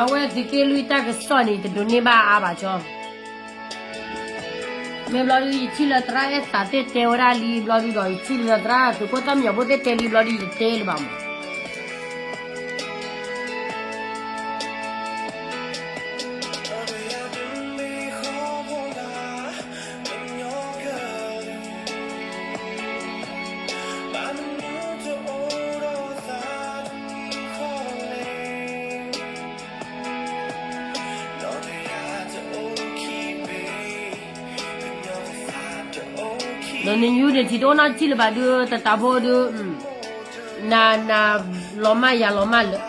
အဝဲသုးက့လွံၢ်တၢ်ကစီၣ်န့ၣ် တဒိးန့ၢ်ဘၣ်အါဘၣ်ကၠီ. မ့ၢ်ဘျီဒုး ယထံၣ်လၢသရၣ်အဲၣ်သးသ့ၣ်တဲဝဲဒၣ်လံဘျီဒုးဒီး ယထံၣ်လၢသရၣ်သုးခိၣ်သၣ်မံညီၤဖိသ့ၣ်တဲလံဘျီဒုး ယတတဲလၢၤဘၣ်မး. ဒီးနယူန့ၣ် ထံၣ်တအိၣ်နီတထံၣ်လၢၤဘၣ်ဒုး တတးဖိဒုး နၤနၤလီၤမၢ်ယၤလီၤမၢ်လၢာ်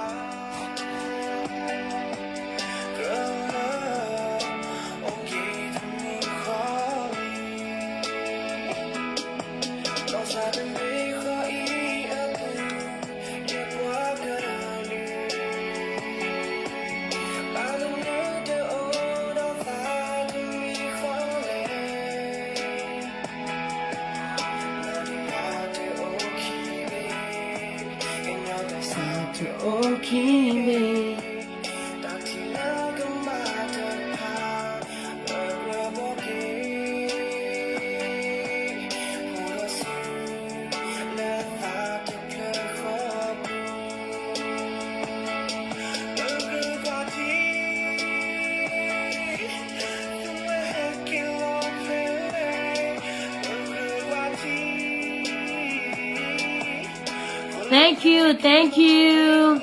Thank you, thank you.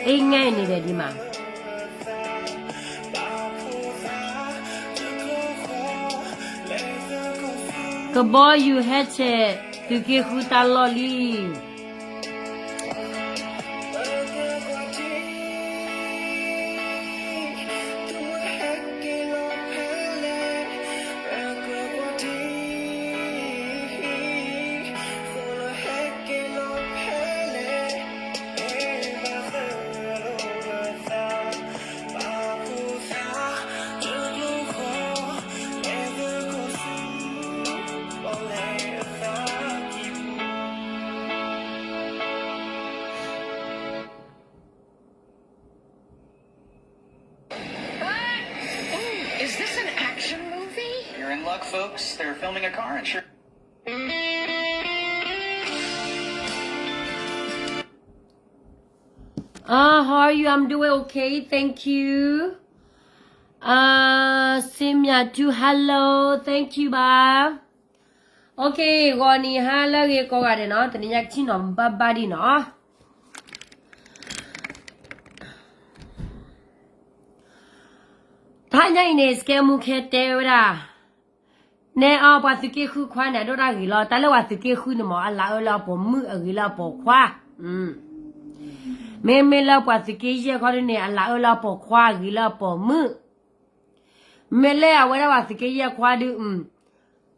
အ့ ငဲၢ်န့ၣ်ဒီးဒ်မး ကဘီယူၤဟဲဆဲး သုးက့ဃုတၢ်လီၢ်လံ. Is this an action movie? You're in luck, folks. They're filming a car insurance. Uh, how are you? I'm doing okay, thank you. Uh, Simia too, hello, thank you ဘၣ်. Okay, ဂီၤနံၤဟါလၢအဂ့ၤကိးဂၤဒဲးနီၤ, တနံၤညါကထံၣ်နီၤဘၣ်ဘၣ်ဒံးနီၤ. တဟါညါအံၤန့ၣ် စကဲမူခဲတဲဝဲဒၣ် နဲအီၤ ပှၤသုးက့ဃုခွါန့ၣ် အဒိၣ်တၢ်ဂ့ၤလီၤ. တၢ်လၢပှၤသုးက့ဃုန့ၣ်မ့ၢ် အလၤအၢလၢအပိာ်မုၣ် အဂ့ၤလၢအပိာ်ခွါ. မ့မ့ၢ်လၢပှၤသုးက့ယဲၢ်ခီဒုန့ၣ် အလၤအၢလၢအပိာ်ခွါ အဂ့ၤလၢအပိာ်မုၣ်. မ့ၢ်လၢအဝဲဒၣ်ပှၤသုးက့ယဲၢ်ခွါဒု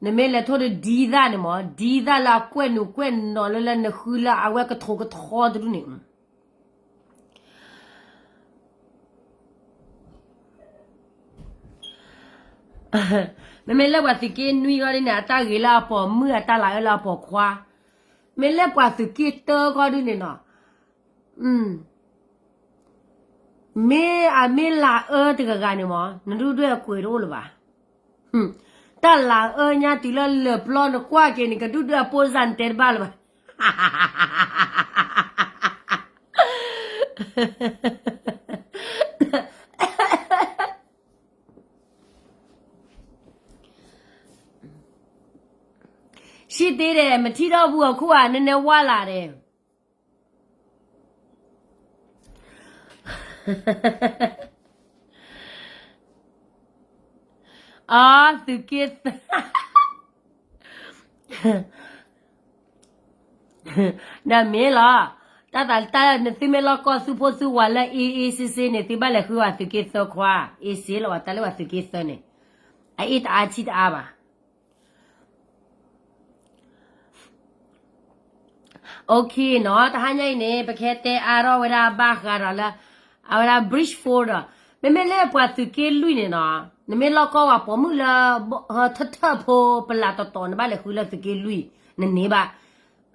နမ့ၢ်လဲၤထိၣ်ဒီးဒ်သၣ်န့ၣ်မ့ၢ် ဒ်သၣ်လၢအကွဲးနုာ်ကွဲးနီၤလၢလၢနဃုလၢအဝဲကထိကထီတဒူၣ်န့ၣ် မ့မ့ၢ်လၢပှၤသုးက့နွံခီဒုန့ၣ် အတၢ်ဂ့ၤလၢအပိာ်မုၣ် အတၢ်လၤအၢလၢအပိာ်ခွါ. မ့ၢ်လၢပှၤသုးက့တၢခီဒုန့ၣ်နီၤ မ့ၢ်အမ့ၢ်လၤအၢတဂၤဂၤန့ၣ်မ့ၢ် နဒုၣ်ဒွဲၣ်အကွဲးတအိၣ်လၢၤဘၣ်. တၢ်လၤအၢညါတုၤလၢလၢၢ်ပျီနကွၢ်က့ၤန့ၣ် ကဒုၣ်ဒွဲၣ်အဖိစၢ်နတဲတဘၣ်လၢၤဘၣ်. ရှံၣ်သ့ဒီး မထံၣ်ထီၣ်ဘူးအခိၣ်ဧါ နနဲဝါလာ်ဒီး အီ သုးက့သၢ ဒီးမ့ၢ်လီၤ. တၢ်သးတၢ် နသုမ့ၢ်လီၢ်ကီၢ်သုဖိသုဝၤလၢ အ့အ့စ့စ့န့ၣ် သုဘၣ်လဲၤဃုဝဲသုးက့သၢခွါ အ့စ့လီၤ ပှၤတၢ်လၢပှၤသုးက့သၢန့ၣ် အအ့ၣ်တအါထံၣ်တအါဘၣ်. Okay နီၤ တဟါညါအံၤန့ၣ် ပကဟဲတဲအါထီၣ်ဝဲဒၣ်ဘၣ်ဃးဒီးလၢ အဝဲဒၣ် bridge four ဒီး မ့မ့ၢ်လၢပှၤသုးက့လွံၢ်န့ၣ်နီၤ နမ့ၢ်လီၢ်ကီၢ်ပှၤပိာ်မုၣ်လၢ ထၢၣ်ထၢၣ်ဖိပလးတီၤတီၤ နဘၣ်လဲၤဃုလၢသုးက့လွံၢ် နန့ၢ်ဘၣ်.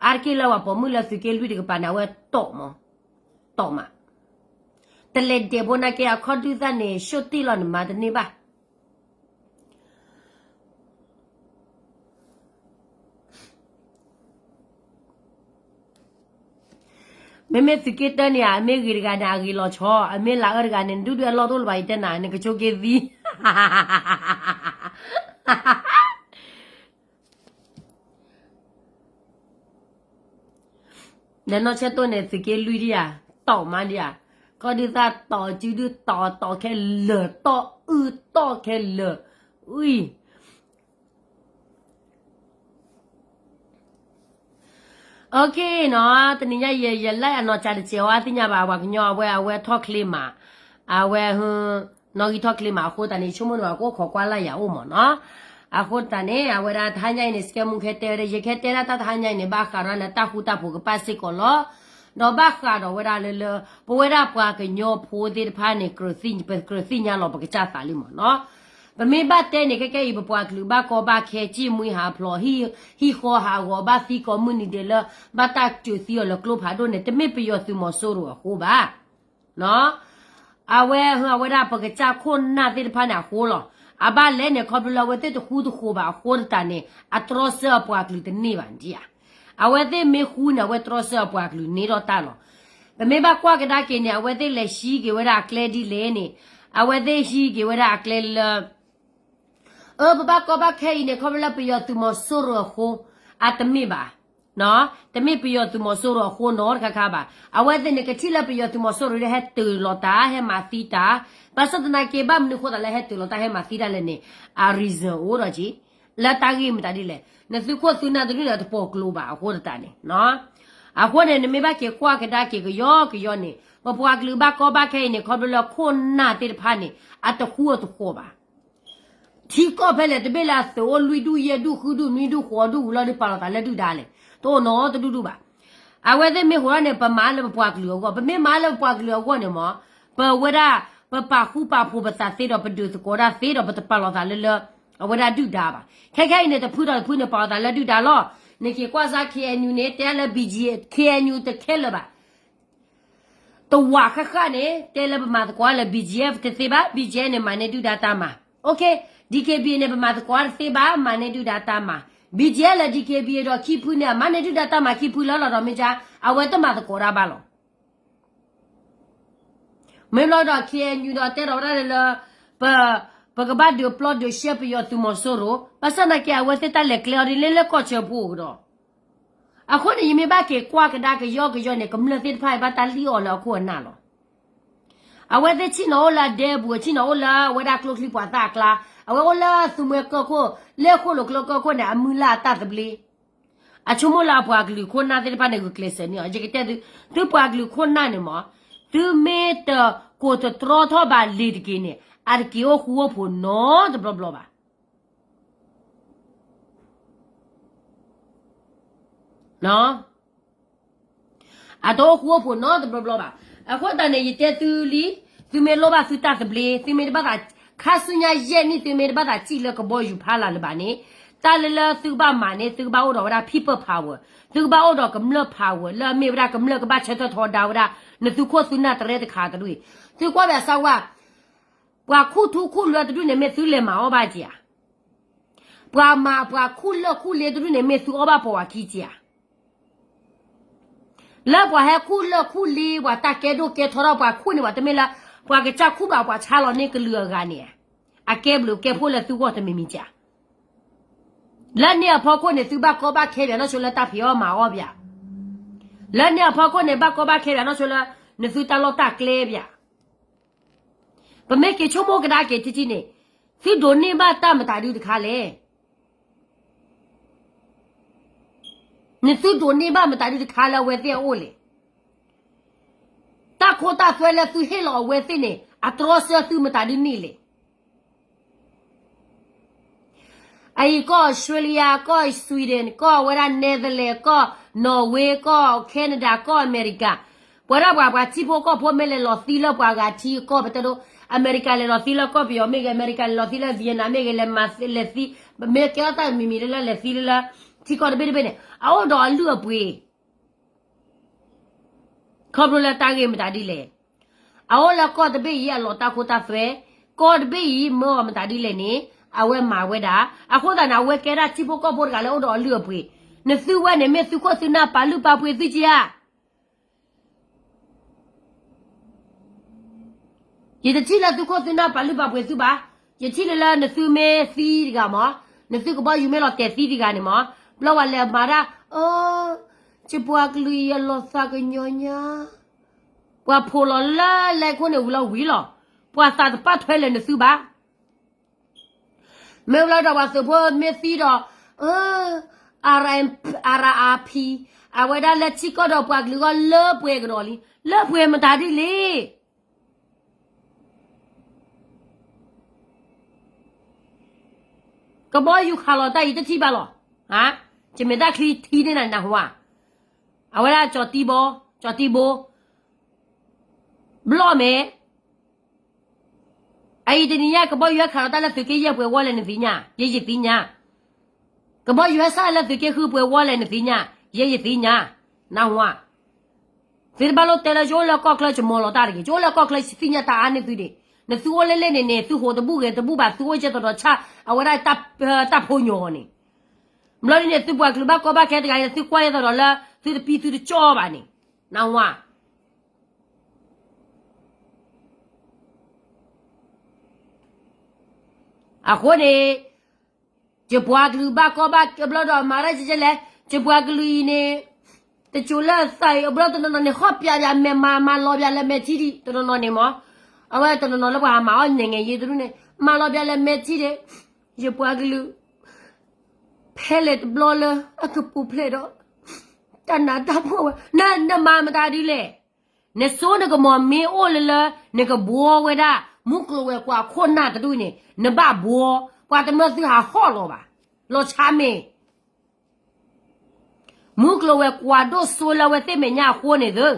အါတက့ၢ်လၢပှၤပိာ်မုၣ်လၢသုးက့လွံၢ်တကပၤန့ၣ် အဝဲတီၣ်မး တီၣ်မး တလဲၤဒဲးဘိနာ်က့ အခီၣ်ဒုၣ်သၣ်န့ၣ် ရှုံးတံၢ်လီၤ နမၤတန့ၢ်ဘၣ်. မ့မ့ၢ်သုးက့တၢန့ၣ် အမ့ၢ်ဂ့ၤတဂၤန့ၣ် အဂ့ၤလီၤဆီ, အမ့ၢ်လၤအၢတဂၤန့ၣ် နဒုၣ်ဒွဲၣ်အလီၢ်တအိၣ်လၢၤဘၣ် ယတဲနၤ နကဆိးက့သံ ဒီးနီၢ်ဆဲးတိၢ်န့ၣ် သုးက့လွံၢ်ဒံးဧါ, တီၢ်မးဒံးဧါ, ကီၢ်ဒုၣ်သၣ်တီၢ် စုဒုၣ်တီၢ် တီၢ်ခဲလၢာ် တီၢ်အုၣ်တီၢ်ခဲလၢာ်, အံၤ OK နီၤ, တနံၤညါယ ယ live အနီၢ်ကၠးတစဲးဝဲသ့ၣ်ညါဘၣ်, ပှၤကညီအဝဲ အဝဲထီၣ်ချ့မး, အဝဲ နီၣ်ဂံၢ်ထီၣ်ချ့မးအဃိသတးန့ၣ် ယဆိကမိၣ်န့ၣ် ကအိၣ်ခိးကွၢ်လၢ်ယၤအိၣ်မးနီၤ. အဃိသတးန့ၣ် အဝဲဒၣ်တဟါညါအံၤန့ၣ် စကဲမူခဲတဲဝဲဒၣ် ယကဟဲတဲဒၣ်တၢ်တဟါညါအံၤန့ၣ် ဘၣ်ဃးဒီးလၢတၢ်ဃူတၢ်ဖိးကပၣ်စ့ၢ်ကီးလီၤ. ဒီးဘၣ်ဃးဒီးဝဲဒၣ်လၢလၢ ပဝဲဒၣ်ပှၤကညီဖိသ့ၣ်တဖၣ်န့ၣ် ကြၢးသ့ၣ်ညါလီၤပကစၢ်သးလံမးနီၤ. ပမ့ၢ်ဘၣ်တဲန့ၣ် ခဲကဲအံၤ ပပှၤကလုာ်ဘၣ်ကီဘၣ်ခဲ စံၣ်မှံဟးဖျိး ဟံၣ်ဃီဟးဂီၤ ဘၣ်သံကိးမုၢ်နံၤဒဲးလၢ ဘၣ်တၢ်စၢၤသံအီၤလၢကျိဖးဒိၣ်န့ၣ် တမ့ၢ်ပယီၤသုးမီၤစိရိၤအဃိဘၣ်. အဝဲ အဝဲဒၣ်ပကစၢ်ခိၣ်နၢ်သ့ၣ်တဖၣ်န့ၣ်အဃိလီၤ. အဘၣ်လဲၣ်န့ၣ် ခီဖျိလၢအဝဲသ့ၣ်တဃူတဃိးဘၣ်အဃိသတးန့ၣ် အတြီဆၢအပှၤကလုာ်တန့ၢ်ဘၣ်ဒံးဧါ. အဝဲသ့ၣ်မ့ၢ်ဃူန့ၣ် အဝဲတြီဆၢအပှၤကလုာ်န့ၢ်ထီၣ်တၢ်လီၤ. ပမ့ၢ်ဘၣ်ကွၢ်ကဒါက့ၤန့ၣ် အဝဲသ့ၣ်လဲၤဟံးက့ၤဝဲဒၣ်အကျဲဒ်လဲၣ်န့ၣ်, အဝဲသ့ၣ်ဟံးက့ၤဝဲဒၣ်အကျဲလၢ အၢ ပဘၣ်ကီဘၣ်ခဲအံၤန့ၣ် ခီဖျိလၢပယီၤသုးမီၤစိရိၤအဃိ, အတမ့ၢ်ဘၣ်, တမ့ၢ်ပယီၤသုးမီၤစိရိၤအဃိနီတခါခါဘၣ်. အဝဲသ့ၣ်န့ၣ် ကထံၣ်လၢပယီၤသုးမီၤစိရိၤလၢဟဲတုၤလီၤတၢ် ဟဲမၤသံတၢ်, ဘၣ်ဆၣ်သနာ်က့ ဘၣ်မနုၤဃိသးလၢဟဲတုၤလီၤတၢ်ဟဲမၤသံတၢ်လဲၣ်န့ၣ်, အ reason အိၣ်ဒီးက့ၤ လၢတၢ်ဂ့ၢ်မတၤဒ်လဲၣ်, နသုးခိၣ်သုးနၢ်တဒူၣ်န့ၣ် တပိာ်ကျိၤဘၣ်အဃိသတးန့ၣ် အဃိန့ၣ် နမ့ၢ်ဘၣ်က့ၤကွၢ်ကဒါက့ၤကယီကယီန့ၣ် ပပှၤကလုာ်ဘၣ်ကီဘၣ်ခဲအံၤန့ၣ် ခီဖျိလၢခိၣ်နၢ်သ့ၣ်တဖၣ်န့ၣ် အတဃူအတဃိးဘၣ်. ထံကီၢ်ဖဲလဲၣ် တဘ့ၣ်လၢအသုးအိၣ်လွံၢ်ဒူၣ်ယဲၢ်ဒူၣ်ဃုဒူၣ်နွံဒူၣ်ဃိးဒူၣ်ဝံၤလီၤဒီး ပာ်လီၤသးလၢဒုၣ်ဒါလဲၣ်, တအိၣ်နီတဒူၣ်ဒူၣ်ဘၣ်. အဝဲသ့ၣ်မ့ၢ်ဃိးန့ၣ် ပမၤလၢပပှၤကလုာ်အဂီၢ်, ပမ့ၢ်မၤလၢပပှၤကလုာ်အဂီၢ်န့ၣ်မ့ၢ် ပဝဲဒၣ် ပပာ်ဃူပာ်ဖိးပသးသ့ဒီး ပဒုးသကိးတၢ်သ့ဒီး ပတပာ်လီၤသးလၢလၢ အဝဲဒၣ်ဒုၣ်ဒါဘၣ်. ခဲခဲအံၤန့ၣ် တဖုဒီးတဖုန့ၣ် ပာ်လီၤသးလၢဒုၣ်ဒါလီၤ. နက့ၤကွၢ်စၢ် ခ့ၣ်အဲၣ်ယူၣ်န့ၣ် တဲလၢ ဘံၣ်ကၠံၣ်အဲၣ် ခ့ၣ်အဲၣ်ယူၣ် တခဲလၢာ်ဘၣ်. တဝးဃၣ်ဃၣ်န့ၣ် တဲလၢပမၤသကိးလၢ ဘံၣ်ကၠံၣ်အဲၣ် တသ့ဘၣ်, ဘံၣ်ကၠံၣ်အဲၣ် န့ၣ် မၤန့ၢ်ဒုၣ်ဒါတၢ်မၤ. OK, DKBA န့ၣ် ပမၤသကိးတသ့ဘၣ်, မၤန့ၢ်ဒုၣ်ဒါတၢ်မၤ. ဘံၣ်ကၠံၣ်အဲၣ် လၢ DKBA ဒီးခံဖုန့ၣ် မၤန့ၢ်ဒုၣ်ဒါတၢ်မၤခံဖုလၢလီၤဒီးမ့ၢ်ကၠါ, အဝဲတမၤသကိးတၢ်ဘၣ်လီၤ. မ့ၢ်ဘျီဒီး ခ့ၣ်အဲၣ်ယူၣ် ဒီးတဲဒီးဝဲဒၣ်လၢ ပ ပကဘၣ်ဒုးပျီဒုးရှဲပယီၤသုးမီၤစိရိၤ, ဘၣ်ဆၣ်သနာ်က့ အဝဲသ့ၣ်တၢ်လဲၤကျဲအီၤဒ်လဲၣ်လၢကီၢ်ဆၢဖိကဒီး. အဃိန့ၣ် ယမ့ၢ်ဘၣ်က့ၤကွၢ်ကဒါကယီကယီန့ၣ် ကမျၢၢ်သ့ၣ်တဖၣ်အံၤဘၣ်တၢ်လံၣ်အီၤလၢအခိၣ်အနၢ်လီၤ. အဝဲသ့ၣ်ဆ့ၣ်နီၤအိၣ်လၢအဒဲပူၤ, ဆ့ၣ်နီၤအိၣ်လၢအဝဲဒၣ်ကျိချံပှၤသၣ်အကျါ, အဝဲအိၣ်လၢသုးမွဲကီၢ်ခိၣ်, လၢဃိၣ်လိာ်ကျၢကီၢ်ခိၣ်န့ၣ် အမုၢ်လၢ်အတၢ်သဘျ့ အဆိကမိၣ်လၢအပှၤကလုာ်ခိၣ်နၢ်သ့ၣ်တဖၣ်န့ၣ် ဂုာ်ကျဲးစၢးန့ၢ်အီၤ. ယကတဲသု, သုပှၤကလုာ်ခိၣ်နၢ်န့ၣ်မ့ၢ်, သုမ့ၢ်တကိးတတြီထီၣ်ဘၣ်လံၤတက့ၢ်န့ၣ် အတက့ၤအိၣ်ဃူအိၣ်ဖိးနီတဘျီဘျီဘၣ်. အတအိၣ်ဃူအိၣ်ဖိးနီတဘျီဘျီဘၣ်. အဃိသတးန့ၣ် ယတဲသုလံ, သုမ့ၢ်လိၣ်ဘၣ်သုတၢ်သဘျ့, သုမ့ၢ်တဘၣ်သး, ခါဆူညါယဲၢ်နံၣ် သုမ့ၢ်တဘၣ်သးစံၣ်လၢကဘီယူၤဖးလၢ်လၢၤဘၣ်န့ၣ်, တၢ်လၢလၢသုကဘၣ်မၤန့ၣ် သုကဘၣ်အိၣ်ဒီးဝဲဒၣ် people power, သုကဘၣ်အိၣ်ဒီးကမျၢၢ် power လၢအမ့ၢ်ဝဲဒၣ်ကမျၢၢ်ကဘၣ်ဆၢထၢၣ်ထီဒါဝဲဒၣ် နသုးခိၣ်သုးနၢ်တရဲတခါတဒူၣ်အံၤ. သုကွၢ်ဘၣ်စၢ်ဝါ, ပှၤခူၣ်ထူခူၣ်လွဲတဒူၣ်န့ၣ် မ့ၢ်သုလဲၤမၤအီၣ်ဘၣ်က့ၤဧါ. ပှၤမၤပှၤခူၣ်လၢၢ်ခူၣ်လ့တဒူၣ်န့ၣ် မ့ၢ်သုအီၣ်ဘၣ်ပိာ်ဝဲခံက့ၤဧါ. လၢပှၤဟဲခူၣ်လၢၢ်ခူၣ်လ့ ပှၤတၢ်ကဲဒိၣ်ကဲထီထီၣ်ပှၤခူၣ်န့ၣ် ပှၤတမ့ၢ်လၢ ပှၤကစၢ်ခူၣ်ဘၣ်ပှၤဆါလီၤန့ၢ်ကလုာ်အဂၤန့ၣ်, အကဲဘျုးကဲဖှိၣ်လၢသုဂီၢ်တမံၤမံၤက့ၤဧါ. လၢန့ၣ်အဖီခိၣ်န့ၣ် သုဘၣ်ကီဘၣ်ခဲဘၣ်နီၢ်ဆိလၢတၢ်ဖံးအီၣ်မၤအီၣ်ဘၣ်. လၢန့ၣ်အဖီခိၣ်န့ၣ် ဘၣ်ကီဘၣ်ခဲဘၣ်နီၢ်ဆိလၢ နသုတၢ်လီၢ်တၢ်ကျဲဘၣ်. ပမ့ၢ်က့ၤဆိကမိၣ်ကဒါက့ၤထံထံန့ၣ်, သုဒိးန့ၢ်ဘၣ်တၢ်မတၤဒုတခါလဲၣ်. နသုဒိးန့ၢ်ဘၣ်မတၤဒုတခါလၢအဝဲသ့ၣ်အအိၣ်လဲၣ်. တၢ်ခိတၢ်သွဲလၢသုဟ့ၣ်လီၤအဝဲသ့ၣ်န့ၣ် အတြီဆၢသုမတၤဒုန့ၣ်လဲၣ်. အအံၤကီၢ် Australia, ကီၢ် Sweden, ကီၢ်ဝဲဒၣ် Netherlands, ကီၢ် Norway, ကီၢ် Canada, ကီၢ် America, ပဝဲဒၣ်ပှၤ ပှၤထံဖိကီၢ်ဖိမ့ၢ်လဲၤလီၤသံလၢပှၤဂၤထံကီၢ် ပတဲဒိ, အမဲရကၤလဲၤလီၤသံလၢကီၢ်ပယီၤမ့ၢ်ဂ့ၤ, အမဲရကၤလဲၤလီၤသံလၢ Vietnam မ့ၢ်ဂ့ၤ, လဲၤမၤလဲၤသံ, မ့ၢ်ကဲထီၣ်တၢ်မံၤမံၤလၢလၢလဲၤသံလၢလၢ ထံကီၢ်တဘ့ၣ်တဘ့ၣ်န့ၣ် အအိၣ်ဒီးအလုၢ်အပှ့ၤ ခီဖျိလၢတၢ်ဂ့ၢ်မတၤဒ်လဲၣ်. အအိၣ်လၢကီၢ်တဘ့ၣ်အံၤအလီၢ်တၢ်ခိတၢ်သွဲ, ကီၢ်တဘ့ၣ်အံၤမၢအီၤမတၤဒ်လဲၣ်န့ၣ် အဝဲမၤဝဲဒၣ်. အဃိသတးန့ၣ် အဝဲကဲဒၣ်ထံဖိကီၢ်ဖိတဂၤလၢအိၣ်ဒီးအလုၢ်အပှ့ၤ, နသုဝဲန့ၣ် မ့ၢ်သုခိၣ်သုနၢ်ပာ်လုၢ်ပာ်ပှ့ၤသုက့ဧါ. ယတထံၣ်လၢသုခိၣ်သုနၢ်ပာ်လုၢ်ပာ်ပှ့ၤသုဘၣ်. ယထံၣ်လၢလၢနသုမ့ၢ်သံတဂၤမး, နသုကဘီယူၤမ့ၢ်လီၤတဲာ်သံတဂၤန့ၣ်မး, ဘျီဝဲလဲၤမၤဒၣ်, ယပှၤကလုာ်အံၤအလီၤသးကညီၤညါ, ပှၤဖိးလီၤလၢလဲၤခိၣ်န့ၣ်ဝံၤလီၤဝံၤလီၤ, ပှၤသးတပာ်ထွဲလၢနသုဘၣ်. မ့ၢ်ဘျီဒီးပှၤသုးဖိမ့ၢ်သံဒီး, RIP, အဝဲဒၣ်လၢထံကီၢ်ဒီးပှၤကလုာ်ဂီၢ်လၢပှဲၤကဒီးလံ, လၢပှဲၤမတၤဒ်လဲၣ်. ကဘီယူၤခးလီၤတၢ်အံၤတထံၣ်ဘၣ်လီၤ. ယမဲာ်ချံထံန့ၢ်နၤနၢ်ဟူဧါ. အဝဲဒၣ်ကၠီၤတံဘိ, ကၠီၤတံဘိ, ဘျီၣ်မဲာ် အအံၤတနံၤညါ ကဘီယူၤဟဲခးလီၤတၢ်လၢသုးက့ယဲၢ်ပှဲၤဝီလဲၣ်နသ့ၣ်ညါ, ယဲယသ့ၣ်ညါ. ကဘီယူၤဟဲစးလၢသုးက့ဃုပှဲၤဝီလဲၣ်နသ့ၣ်ညါ, ယဲယသ့ၣ်ညါ, နၢ်ဟူဧါ. သုတဘၣ်လိၣ်တဲလၢယအိၣ်လၢကီၢ်ချၢယမီၤလီၤတၢ်တဂ့ၤ, ယအိၣ်လၢကီၢ်ချၢယသ့ၣ်ညါတၢ်အါန့ၢ်သုဒံး, နသုအိၣ်လၢလ့ၣ်န့ၣ်န့ၣ် သုဟိးတဘူၣ်ဂဲၤတဘူၣ်ဘၣ်, သုအိၣ်ယဲၢ်သီဒီးဆၣ်, အဝဲဒၣ်တၢ်ဖိညီန့ၣ်, ဘျီဒ်န့ၣ် သုပှၤကလုာ်ဘၣ်ကီဘၣ်ခဲတဂၤန့ၣ် သုကွၢ်ယဲၢ်သီဒီးလၢ သုတပံသုတကၠီဘၣ်န့ၣ်, နၢ်ဟူဧါ. အဃိန့ၣ်, ယပှၤကလုာ်ဘၣ်ကီဘၣ်ခဲဘျီဒီးမၤတၢ်ကဲကဲလဲၣ်, ယပှၤကလုာ်အံၤန့ၣ်, တစိၤလၢသးအံၤအဘျီတနီၤနီၤန့ၣ် ဟီၣ်ပၠးပၠးမဲာ်မၤမၤလီၤပၠးလၢမဲာ်ထံဒံး တနီၤနီၤန့ၣ်မး, အဝဲတနီၤနီၤလၢပှၤဟးမၤအီၣ်နဲၣ်ငဲၤယ့တဒူၣ်န့ၣ် မၤလီၤပၠးလၢမဲာ်ထံဒံး, ယပှၤကလုာ် ဖဲလဲၣ်တဘျီလၢအကပူၤဖျဲးဒီး တၢ်နးတၢ်ဖှီၣ်ဝဲ, နမၤမတၤဒ်လဲၣ်. နစိနကမီၤမ့ၢ်အိၣ်လၢလၢ နကဘှီဝဲဒၣ် မူကျိၤဝဲၤကွာ်ခိၣ်နၢ်တဒူၣ်န့ၣ် နဘၣ်ဘှီ, ပှၤတမၢသုဟးဟီၣ်လီၤဘၣ်, လီၤဆါမ့ၢ် မူကျိၤဝဲၤကွာ်ဒိၣ်စိလၢအဝဲသ့ၣ်မဲာ်ညါအဃိန့ၣ်သု,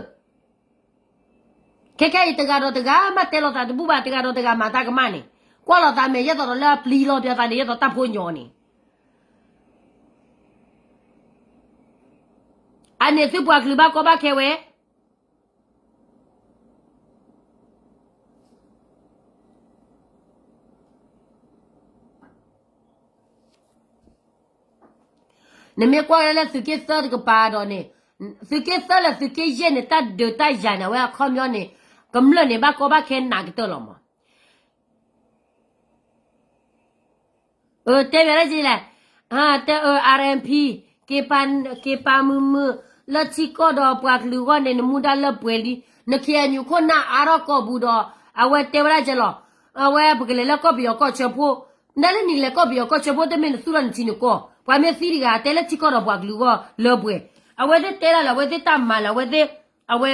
ခဲခဲအံၤတဂၤဒီးတဂၤမ့ၢ်တဲလိာ်သးတဘူၣ်ဘၣ်, တဂၤဒီးတဂၤမၤတၢ်ကမၣ်န့ၣ်, ကွၢ်လိာ်သးမဲာ်ယဲၢ်သီးဒီးလၢအပျံၤလီၤပျးသးန့ၣ် ယဲၢ်သီးတၢ်ဖိညီန့ၣ်, အန့ၣ်သုပှၤကလုာ်ဘၣ်ကီဘၣ်ခဲဝဲ နမ့ၢ်ကွၢ်လၢသုးက့သၢတကပၤဒီးန့ၣ်, သုးက့သၢလၢသုးက့ယဲၢ်န့ၣ် တၢ်ဒုးတၢ်ယၤန့ၣ် အဝဲအခီပညီန့ၣ်, ကမျၢၢ်န့ၣ် ဘၣ်ကီဘၣ်ခဲနးကတၢၢ်လီၤမး. တဲဝဲဒၣ်လဲၣ်, တဲ RMP, က့ၤပာ်မုာ်မုာ်, လၢထံကီၢ်ဒီးပှၤကလုာ်အဂီၢ်န့ၣ် နမူဒါလၢပှဲၤလံ, န KNU ခိၣ်နၢ်အါထီၣ်ကိာ်ပူၤဒီး အဝဲတဲဝဲဒၣ်ကဲလီၤ, အဝဲပကလဲၤလၢကီၢ်ပယီၤကီၢ်ဆၢဖိ, နလဲၤနုာ်လဲၤကီၢ်ပယီၤကီၢ်ဆၢဖိ တမ့ၢ်နသူၣ်ထီၣ်နထံနကီၢ်, ပှၤမ့ၢ်သံတဂၤ တဲလၢထံကီၢ်ဒီးပှၤကလုာ်အဂီၢ်လၢပှဲၤ, အဝဲသ့ၣ်တဲတၢ်လၢအဝဲသ့ၣ်တၢ်မၤလၢအဝဲသ့ၣ်, အဝဲ,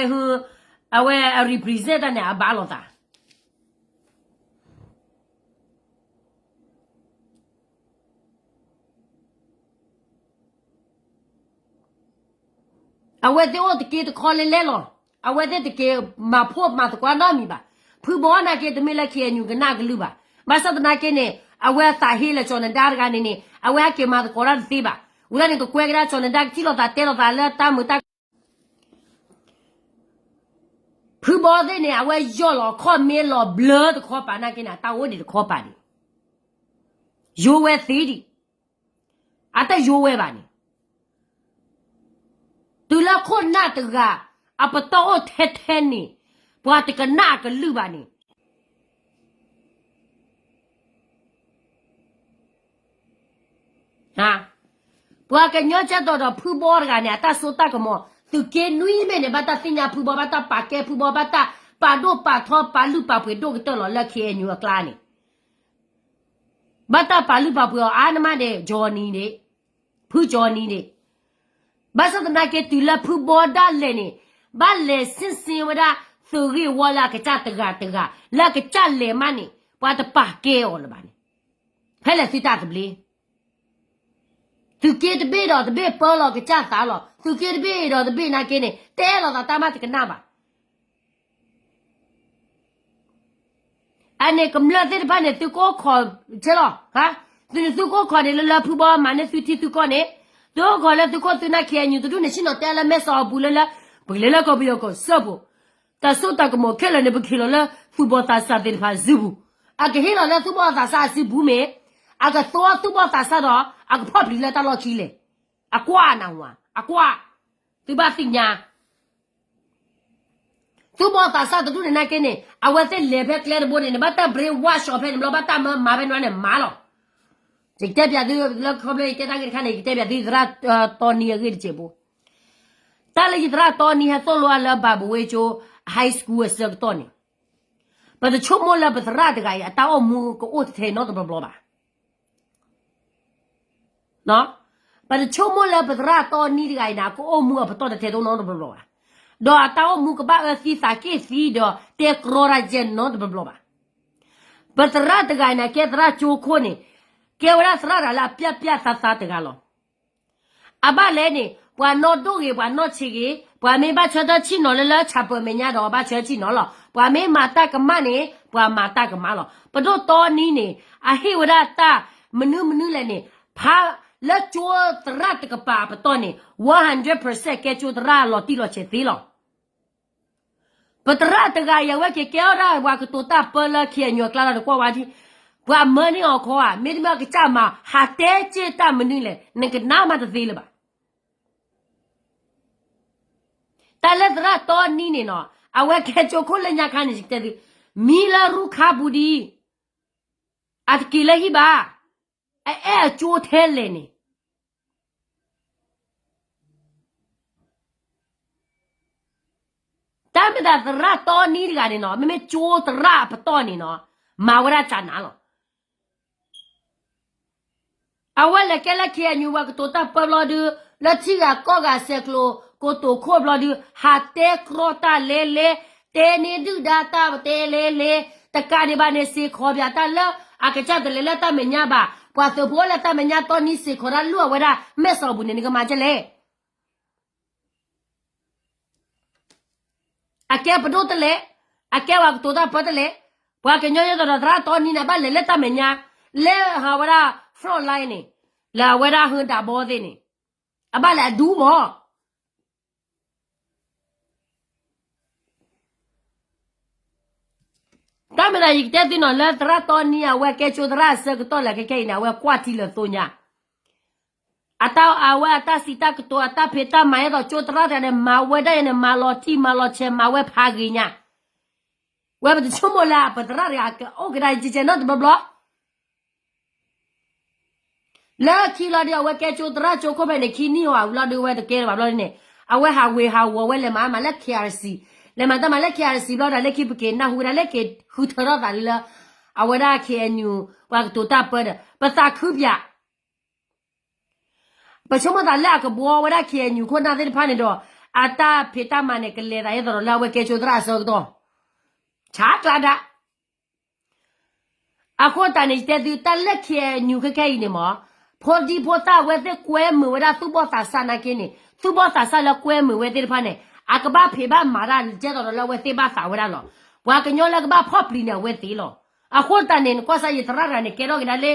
အဝဲ represent တၢ်န့ၣ် အဘၣ်လိာ်သး အဝဲသ့ၣ်အိၣ်တက့တခီလဲၣ်လဲၣ်လီၤ. အဝဲသ့ၣ်တက့ၤမၤဖှီၣ်မၤသကိးနီတမံၤဘၣ်. ဖုဘီနာ်က့ တမ့ၢ်လၢ KNU ကနၣ်ကလုၢ်ဘၣ်. ဘၣ်ဆၣ်သနာ်က့န့ၣ် အဝဲအသးဟ့လၢာ်ကၠီၤနဒါတဂၤန့ၣ်န့ၣ် အဝဲဟဲက့ၤမၤသကိးတၢ်တသ့ဘၣ်. ဝံၤလၢန့ၣ် ကကွဲးကဒါကၠီၤနဒါကထံၣ်လိာ်သးတဲလိာ်သးလၢတၢ်မုာ်တၢ် ဖုဘီသ့ၣ်န့ၣ် အဝဲယီၢ်လီၤခီၣ်မ့ၢ်လီၤဘျၢတခီပၤနာ်က့န့ၣ် အတၢ်အိၣ်ဒံးတခီပၤန့ၣ် ယိဝဲသ့ဒံး, အတယိဝဲဘၣ်န့ၣ်, တုၤလၢခိၣ်နၢ်တဂၤ အပတီၢ်အိၣ်ထဲထဲန့ၣ် ပှၤတကနၣ်အကလုၢ်ဘၣ်န့ၣ် ပှၤကညီကဲသိးဒီးဖုဘီတဂၤန့ၣ် အတၢ်စိတၢ်ကမီၤ သုးက့နွံမ့ၢ်န့ၣ် ဘၣ်တၢ်သ့ၣ်ညါဖုဘီ ဘၣ်တၢ်ပာ်ကဲဖုဘီ ဘၣ်တၢ်ပာ်ဒိၣ်ပာ်ထီပာ်လုၢ်ပာ်ပှ့ၤဒိၣ်ကတၢၢ်လီၤလၢ KNU အကျါန့ၣ်, ဘၣ်တၢ်ပာ်လုၢ်ပာ်ပှ့ၤအီၤအါန့ၢ်မးဒဲး ကၠီၤနံၤန့ၣ်, ဖုကၠီၤနံၤန့ၣ်, ဘၣ်ဆၣ်သနာ်က့တုၤလၢဖုဘီဒၣ်လဲာ်န့ၣ် ဘၣ်လဲၤစ့ၣ်စ့ၣ်ဝဲဒၣ် သုးဂ့ၢ်ဝီလၢအကစၢ်တဂၤတဂၤ လၢအကစၢ်လဲၤမးန့ၣ် ပှၤတပာ်ကဲအီၤလၢၤဘၣ်န့ၣ်, ဖဲလဲၣ်သုတၢ်သဘျ့ သုးက့တဘ့ၣ်ဒီးတဘ့ၣ်ပၢလီၤကစၢ်သးလီၤ. သုးက့တဘ့ၣ်ဒီးတဘ့ၣ်နာ်က့န့ၣ် တဲလိာ်သးတၢ်မးတကနၣ်ဘၣ်. အန့ၣ်ကမျၢၢ်သ့ၣ်တဖၣ်န့ၣ် သုကအိၣ်ခိး, ကဲလီၤ, သုန့ၣ်သုကအိၣ်ခိးန့ၣ် လၢလၢဖုဘီမၤန့ၢ်သုထံသုကီၢ်န့ၣ်, သုအိၣ်ခိးလၢသုခိၣ်သုနၢ် KNU တဒူၣ်န့ၣ် ဆ့ၣ်နီၤတဲလၢမဲၢ်စီၤအပူၤလၢလၢ ပကလဲၤလၢကီၢ်ပယီၤကီၢ်ဆၢပူၤ, တၢ်စိတၢ်ကမီၤခဲလၢာ်န့ၣ် ပကဟ့ၣ်လီၤလၢသူၣ်ဘီၣ်သးစၢ်သ့ၣ်တဖၣ်အစုပူၤ, အကဟ့ၣ်လီၤလၢသူၣ်ဘီၣ်သးစၢ်အစုပူၤမ့ၢ်, အကသူသူၣ်ဘီၣ်သးစၢ်ဒီး အကဖီၣ်ပျံၤလၢတၢ်လီၢ်ခံလဲၣ်, အကွၢ်နၢ်ဟူဧါ, အကွၢ်, သုဘၣ်သ့ၣ်ညါ သူၣ်ဘီၣ်သးစၢ်တဒူၣ်န့ၣ်နာ်က့န့ၣ် အဝဲသ့ၣ်လဲၤဖဲကျဲတဘိန့ၣ်န့ၣ် ဘၣ်တၢ် brainwash အီၤဖဲန့ၣ်ဘျီ ဘၣ်တၢ်မၢမၤဖဲန့ၣ်န့ၣ်မၤလီၤ. ယကတဲပၠးသုလၢခီဖျိယတဲတၢ်ဂ့ၢ်တခါန့ၣ် ယကတဲပၠးသုသရၣ်တီနံအဂ့ၢ်တစဲးဖိ, တၢ်လၢယသရၣ်တီနံဟဲသိၣ်လိအီၤလၢ ဘၣ်ဘဝ့ကၠိ high school အဆၢကတီၢ်န့ၣ်, ပတဆိကမိၣ်လၢပသရၣ်တဂၤအံၤ အတၢ်အိၣ်မူကအိၣ်ထဲထဲနီတဘျီဘျီဘၣ်. ပတဆိကမိၣ်လၢပသရၣ်တီနံတဂၤအံၤန့ၣ် အကအိၣ်မူအပတီၢ်ထဲထဲနီတဘျီဘျီဘၣ်, ဒီးအတၢ်အိၣ်မူကဘၣ်အၢသံသးက့ၣ်သံဒီးတဲကြီတၢ်ယဲၢ်နီတဘျီဘျီဘၣ်. ပသရၣ်တဂၤအံၤန့ၣ် ကဲသရၣ်ကၠိခိၣ်န့ၣ်, ကဲဝဲဒၣ်သရၣ်တဂၤလၢအပျၢ်ပျၢ်သးသးတဂၤလီၤ. အဘၣ်လဲၣ်န့ၣ် ပှၤနီၢ်ဒိၣ်ဂ့ၤ ပှၤနီၢ်ဆံးဂ့ၤ ပှၤမ့ၢ်ဘၣ်ဆၢထၢၣ်ဆံၣ်နီၤလၢလၢဆၣ်ပၢၢ်မဲာ်ညါဒီး ဘၣ်ဆၢထၢၣ်ဆံၣ်နီၤလီၤ. ပှၤမ့ၢ်မၤတၢ်ကမၣ်န့ၣ် ပှၤမၤတၢ်ကမၣ်လီၤ. ပဒိၣ်တီနံန့ၣ် အဟ့ၣ်ဝဲဒၣ်တၢ်မနုၤမနုၤလဲၣ်န့ၣ် ဖးလၢကၠိသရၣ်တကပၤအပတီၢ်န့ၣ် one hundred percent ကဲကၠိသရၣ်လီၤတံၢ်လီၤဆဲးသ့လီၤ. ပသရၣ်တဂၤအံၤ အဝဲက့ၤကဲထီၣ်ဒၣ်ပှၤကတိၤတၢ်ပၢလၢ ခ့ၣ်အဲၣ်ယူၣ် အကျါလီၤတကွီၢ်ဝါထံ, ပှၤမၢန့ၢ်အီၤခီဧါ, မ့တမ့ၢ်အကစၢ်မၤ ဟးတဲက့ၢ်တၢ်မနုၤလဲၣ် နကနၣ်မးတသ့လၢၤဘၣ်. တၢ်လၢသရၣ်တီနံန့ၣ်နီၤ အဝဲကဲကၠိခိၣ်လၢညါခါန့ၣ် ယကတဲသု, မံလၢရူၢ်ခါပူၤဒံး, အတက့ၤလၢဟံၣ်ဘၣ်, အအဲၣ်အကၠိထဲလဲၣ်န့ၣ် တၢ်မ့ၢ်သရၣ်တီနံတဂၤန့ၣ်နီၤ မ့မ့ၢ်ကၠိသရၣ်အပတီၢ်န့ၣ်နီၤ မၤဝဲဒၣ်ကနၤလီၤ. အဝဲလဲၤကဲလၢ ခ့ၣ်အဲၣ်ယူၣ် ပှၤကတိၤတၢ်ပၢဘျီဒုး, လၢထံဂၤကီၢ်ဂၤဆဲးကျိး ကိတိာ်ခိၣ်ဘျီဒုး, ဟးတဲကြီတၢ်လဲလဲ, တဲန့ၢ်ဒုၣ်ဒါတၢ်တဲလဲလဲ, တကးဒံးဘၣ်န့ၣ် စ့ၢ်ကီးပၠးတၢ်လၢ အကစၢ်တလဲၤလၢတၢ်မဲာ်ညါဘၣ်, ပှၤသုးဖိအိၣ်လၢတၢ်မဲာ်ညါတီနံ စ့ၢ်ကီးတၢ်လူၢ်အဝဲဒၣ် မဲာ်စီၣ်ပူၤန့ၣ် နကမၤကလဲၣ်. အကဲပဒိၣ်တလဲၣ်, အကဲပှၤကတိၤတၢ်ပၢတလဲၣ်, ပှၤကညီယဲၢ်သီးဒီးသရၣ်တီနံန့ၣ် အဘၣ်လဲၤလၢတၢ်မဲာ်ညါ, လၢဟးဝဲဒၣ် front line န့ၣ်, လၢအဝဲဒၣ်ဟုဒးဘီသ့ၣ်န့ၣ်, အဘၣ်လဲၤအဒူမၢ် တၢ်မ့ၢ်သးယကတဲသုနီၤ လၢသရၣ်တီနံအဝဲကဲကၠိသရၣ်အဆၢကတီၢ်လၢခဲခဲအံၤန့ၣ် အဝဲကွၢ်ထံလၢသိညါ, အတၢ်အဝဲအတၢ်စံးတၢ်ကတိၤအတၢ်ဖံးတၢ်မၤ အဲၣ်ဒိးကၠိသရၣ်တဂၤန့ၣ် မၤဝဲဒၣ်ယဲန့ၣ် မၤလီၤတံၢ်မၤလီၤဆဲး မၤဝဲဖးဂ့ၤညါ, ဝဲပတဆိကမိၣ်လၢပသရၣ်တဂၤကအိၣ်ကဒါကဲကဲနီတဘျီဘျီ လၢခံလီၤဒုး အဝဲကဲကၠိသရၣ်ကၠိခိၣ်ဖဲန့ၣ် ခံနံၣ်ဟီၣ်အဘျီဒုး အဝဲတကဲလၢၤဘၣ်ဘျီဒုးန့ၣ် အဝဲဟးဝ့ၤဟးဝီၤဝဲလဲၤမၤမၤလၢ ခ့ၣ်အဲၣ်စံၣ်, လဲၤမၤတၢ်မၤလၢ ခ့ၣ်အဲၣ်စံၣ်ဘျီဒီး လၢခံပက့ၤနၢ်ဟူဝဲဒၣ်လၢက့ၤဃုထၢထီၣ်သးလၢ အဝဲဒၣ် ခ့ၣ်အဲၣ်ယူၣ် ပှၤကတိၤတၢ်ပၢဒီး ပသးခုပၠး ပဆိကမိၣ်သးလၢအကဘှီဝဲဒၣ် ခ့ၣ်အဲၣ်ယူၣ် ခိၣ်နၢ်သ့ၣ်တဖၣ်န့ၣ်ဒီး အတၢ်ဖံးတၢ်မၤန့ၣ် ကလဲၤသးယဲၢ်သီးဒီးလၢအဝဲကဲကၠိသရၣ်အဆၢကတီၢ် ဆါကျါဒၣ် အဃိသတးန့ၣ် ယတဲသုတၢ်လၢ ခ့ၣ်အဲၣ်ယူၣ် ခဲခဲအံၤန့ၣ်မး ဖိဒံဖိသၣ်အဝဲသ့ၣ်ကွဲမုာ်ဝဲဒၣ်သူၣ်ဘီၣ်သးစၢ်နာ်က့န့ၣ် သူၣ်ဘီၣ်သးစၢ်လၢကွဲမုာ်ဝဲသ့ၣ်တဖၣ်န့ၣ် အကဘၣ်ဖံးဘၣ်မၤတၢ်ကဲသိးဒီးလၢအဝဲသ့ၣ်ဘၣ်သးဝဲဒၣ်လီၤ. ပှၤကညီလၢကဘၣ်ဖီၣ်ပျံၤန့ၣ် အဝဲသ့ၣ်လီၤ. အဃိသတးန့ၣ် နကွၢ်စၢ်ယသရၣ်တဂၤန့ၣ် ကဲထီၣ်က့ၤဒၣ်လၢ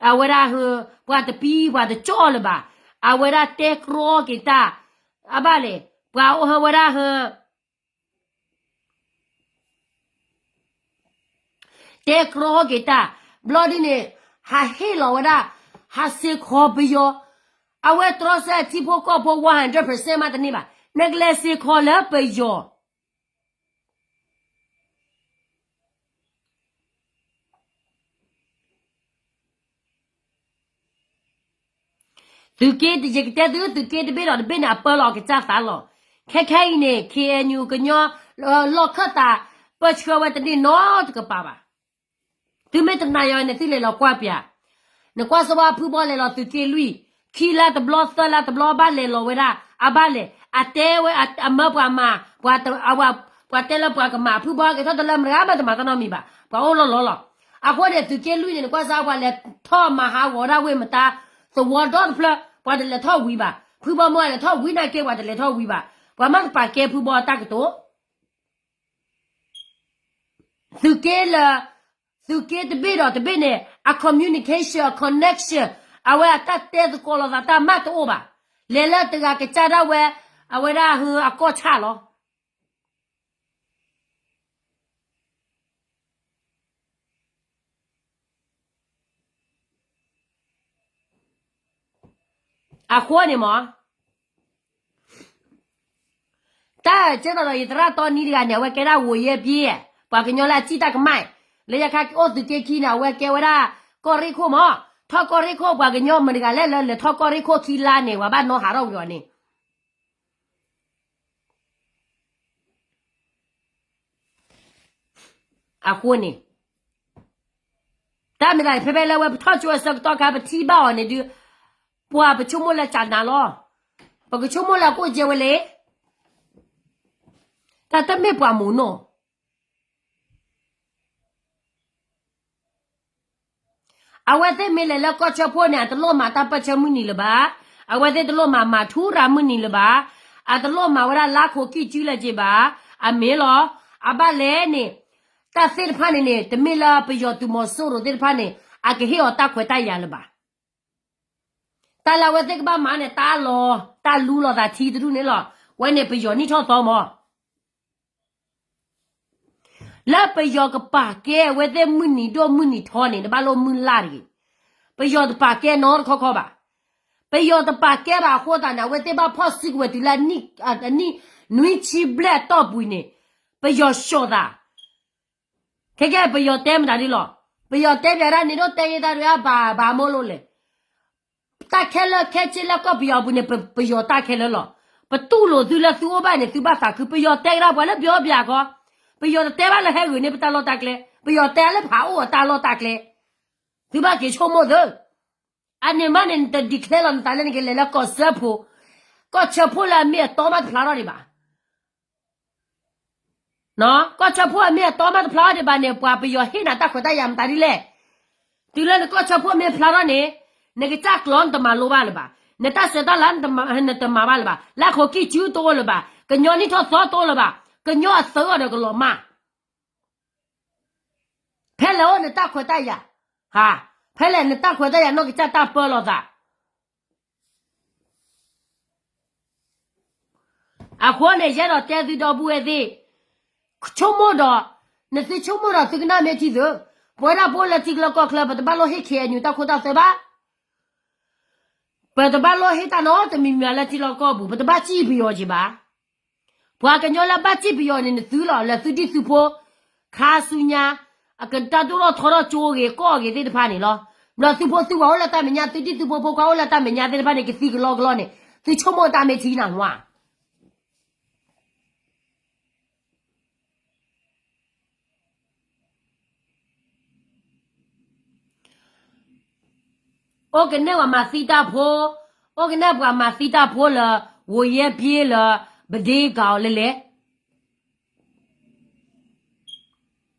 အဝဲဒၣ် ပှၤတပံၤပှၤတကၠီလၢၤဘၣ်. အဝဲဒၣ်တဲကြီက့ၤတၢ် အဘၣ်လဲၣ် ပှၤအိၣ်ဟၢဝဲဒၣ် တဲကြီက့ၤတၢ် ဘျီဒ်န့ၣ် ဟးဟ့ၣ်လီၤဝဲဒၣ် ဟးစ့ၢ်ကီးပယီၤ အဝဲတြီဆၢထံဖိကီၢ်ဖိ one hundred percent မးတန့ၢ်ဘၣ် နကလဲၤစ့ၢ်ကီးလၢပယီၤ သုးက့ ယကတဲသု သုးက့တဘ့ၣ်ဒီးတဘ့ၣ်န့ၣ် အပၢလီၤအကစၢ်သးလီၤ. ခဲခဲအံၤန့ၣ် ခ့ၣ်အဲၣ်ယူၣ် ကညီ လီၢ်ခၢၣ်သး ပၢဆှၢဝဲတန့ၢ်နီတကပၤဘၣ်. သုမ့ၢ်တနာ်ယၤန့ၣ် သုလဲၤလီၤကွၢ်ပၠး နကွၢ်စ့ၢ်ဝဲဖုဘီလဲၤလီၤသုးက့လွံၢ် ခံလါတဘျီသၢလါတဘျီဘၣ်လဲၤလီၤဝဲဒၣ် အဘၣ်လဲၣ် အတဲဝဲ အမၢပှၤမၤ ပှၤတဲလၢပှၤကမၤ ဖုဘီက့ၤထီၣ်တလၢမတဂၤမးတမၤတၢ်နီတမံၤဘၣ် ပှၤအိၣ်လီၤလီၤလီၤ. အဃိန့ၣ် သုးက့လွံၢ်န့ၣ် နကွၢ်စ့ၢ်ဝဲပှၤလဲၤထီၣ်မၤဟးဂီၤဒၣ်ဝ့ၢ်မတၤ သဝီဒီတဖျၢၣ် ပှၤတလဲၤထီၣ်ဝံၤဘၣ် ဖုဘီမ့ၢ်လဲၤထီၣ်ဝံၤနာ်က့ ပှၤတလဲၤထီၣ်ဝံၤဘၣ် ပှၤမ့ၢ်တပာ်ကဲဖုဘီအတၢ်ကတိၤ သုးက့လၢ သုးက့တဘ့ၣ်ဒီးတဘ့ၣ်န့ၣ် အ communication အ connection အဝဲအတၢ်တဲသကိးလိာ်သးတၢ်မးတအိၣ်ဘၣ်. လဲၤလၢတဂၤကစၢ်ဒၣ်ဝဲ အဝဲဒၣ်ဟ့ၣ်အကီၢ်ဆၣ်လီၤ. အဃိန့ၣ်မး တၢ်ကဲသိးဒီးယသရၣ်တီနံတဂၤန့ၣ် အဝဲကဲဒၣ်ဝိယဲပျ့ ပှၤကညီလၢအစံၣ်တၢ်ကမၣ် လၢယခါအိၣ်သုးက့ခံန့ၣ် အဝဲကဲဝဲဒၣ်ကီၢ်ရ့ၣ်ခိၣ်မး ထီၣ်ကီၢ်ရ့ၣ်ခိၣ် ပှၤကညီမတၤတဂၤလဲၣ်လၢလဲၤထီၣ်ကီၢ်ရ့ၣ်ခိၣ်ခံလါန့ၣ် ပှၤဘၣ်နီၣ်ဟးထီၣ်ကွံာ်အီၤန့ၣ် အဃိန့ၣ် တၢ်မ့ၢ်တၢ်ဖဲဖဲလၢအဝဲပထီၣ်ကၠိအဆၢကတီၢ်ခါ ပထံၣ်ဘၣ်အီၤန့ၣ်ဒုး ပှၤပဆိကမိၣ်လၢကၠးနၤလီၤ. ပကဆိကမိၣ်လၢအကိၣ်ကဲဝဲလဲၣ်. တၢ်တမ့ၢ်ပှၤမုာ်နီၢ် အဝဲသ့ၣ်မ့ၢ်လဲၤလၢကီၢ်ဆၢဖှိၣ်န့ၣ် အတလိၣ်မၤတၢ်ပၢၢ်ဆၢမုၢ်နံၤလၢၤဘၣ်. အဝဲသ့ၣ်တလိၣ်မၤမၤထူရၤမုၢ်နံၤလၢၤဘၣ်. အတလိၣ်မၤဝဲဒၣ်လါခိၣ်ကံၢ်စုလၢၤက့ၤဘၣ်. အမ့ၢ်လီၤ. အဘၣ်လဲၣ်န့ၣ် တၢ်သ့ၣ်တဖၣ်န့ၣ်န့ၣ် တမ့ၢ်လၢပယီၤသုးမီၤစိရိၤသ့ၣ်တဖၣ်န့ၣ် အကဟ့ၣ်အီၤတၢ်ခွဲးတၢ်ယာ်လၢၤဘၣ်. တၢ်လၢအဝဲသ့ၣ်ကဘၣ်မၤန့ၣ် တၢ်လီၤ တၢ်လူလီၤသးထံတဒူၣ်န့ၣ်လီၤ. ဝဲန့ၣ်ပယီၤနံၣ်ထီၣ်သီမး လၢပယီၤကပာ်ကဲအဝဲသ့ၣ်မုၢ်နံၤဒိၣ်မုၢ်နံၤထီန့ၣ် တဘၣ်လိၣ်မုၢ်လၢ်တဂ့ၤ. ပယီၤတပာ်ကဲနီတခီခီဘၣ်. ပယီၤတပာ်ကဲဘၣ်အဃိသတးန့ၣ် အဝဲသ့ၣ်ဘၣ်ဖီၣ်စုကဝဲၤတုၤလၢ နွံဆံဘျဲၣ်အတီၢ်ပူၤန့ၣ် ပယီၤဆှီၣ်သး ခဲကဲပယီၤတဲမတၤဒ်လီၤ. ပယီၤတဲပၠးဒၣ်န့ၣ် ဒိၣ်တဲယဲတၢ်ဒုးအဘၣ်ဘၣ်မိၢ်လိၣ်လဲၣ်. တၢ်ခဲလၢာ်ခဲဆ့လၢကီၢ်ပယီၤအပူၤန့ၣ် ပယီၤတၢ်ခဲလၢာ်လီၤ. ပတူၢ်လိာ်သုလၢသုအိၣ်ဘၣ်န့ၣ် သုဘၣ်သးခု ပယီၤတဲကဒါပှၤလၢပျီပျၢ်ခီ, ပယီၤတတဲဘၣ်လၢဟဲဂုာ်န့ၢ်ပတၢ်လီၢ်တၢ်ကျဲ, ပယီၤတဲလၢဖးအိၣ်အတၢ်လီၢ်တၢ်ကျဲ, သုဘၣ်က့ၤဆိကမိၣ်သု. အန့ၣ်မးန့ၣ် နတ declare လီၤနသးလၢနကလဲၤလၢကီၢ်စၢဖှိၣ်, ကီၢ်ဆၢဖှိၣ်လၢအမ့ၢ်အတီမးတဖျါထီၣ်ဒံးဘၣ် ကီၢ်ဆၢဖှိၣ်အမ့ၢ်အတီမးတဖျါထီၣ်ဒံးဘၣ်န့ၣ် ပှၤပယီၤဟ့ၣ်နၤတၢ်ခွဲးတၢ်ယာ်မတၤဒ်လဲၣ်. တုၤလၢနကီၢ်ဆၢဖှိၣ်မ့ၢ်ဖျါထီၣ်န့ၣ်, နကစၢ်ကျိာ်နတမၤလိဘၣ်လၢၤဘၣ်, နတၢ်ဆဲးတၢ်လၤနတမၤဘၣ်လၢၤဘၣ်, လၢခိၣ်ကံၢ်စုတအိၣ်လၢၤဘၣ်, ကညီနံၣ်ထီၣ်သီတအိၣ်လၢၤဘၣ်, ကညီအသၢအီၤဒီးကလီၤမၢ် ဖဲလဲၣ်အိၣ်နတၢ်ခွဲးတၢ်ယာ်, ဟါ, ဖဲလဲၣ်နတၢ်ခွဲးတၢ်ယာ်နီၢ်ကစၢ်တၢ်ပၢလီၤသး အဃိန့ၣ် ယအဲၣ်ဒိးတဲသုဒီပုၢ်ဝဲၢ်သ့ၣ်, ဆိကမိၣ်ဒီး, နသုဆိကမိၣ်ဒီးသုကနၣ်မ့ၢ်ထံသု, ပဝဲဒၣ်ပအိၣ်လၢထံကလီကီၢ်ချၢ ပတဘၣ်လိၣ်ဟ့ၣ် ခ့ၣ်အဲၣ်ယူၣ် တၢ်ခိတၢ်သွဲဘၣ်. ပတဘၣ်လိၣ်ဟ့ၣ်တၢ်နီတမံၤမံၤလၢထံလီၢ်ကီၢ်ပူၤ, ပတဘၣ်စံၣ်ပယီၤက့ၤဘၣ်. ပှၤကညီလၢဘၣ်စံၣ်ပယီၤန့ၣ် နသုလီၤ လၢသုဒံၣ်သုဖိ, ခါဆူညါ, အကတၢ်ဒိၣ်ထီၣ်ထီထီၣ်ကၠိဂ့ၤကီၢ်ဂ့ၤသ့ၣ်တဖၣ်န့ၣ်လီၤ. ဘျီသုဖိသုဝၤအိၣ်လၢတၢ်မဲာ်ညါ, သုဒံၣ်သုဖိဖိခွါအိၣ်လၢတၢ်မဲာ်ညါသ့ၣ်တဖၣ်န့ၣ် ကသံကလီကလီန့ၣ်, သုဆိကမိၣ်တၢ်မ့ၢ်ထံနၤဝါ အိၣ်ကနဲၣ်ပှၤမၤသံတၢ်ဖိ, အိၣ်ကနဲၣ်ပှၤမၤသံတၢ်ဖိလၢ ဝိုယဲပျ့လၢ ပဒ့ကၤအီၤလဲၣ်လဲၣ်.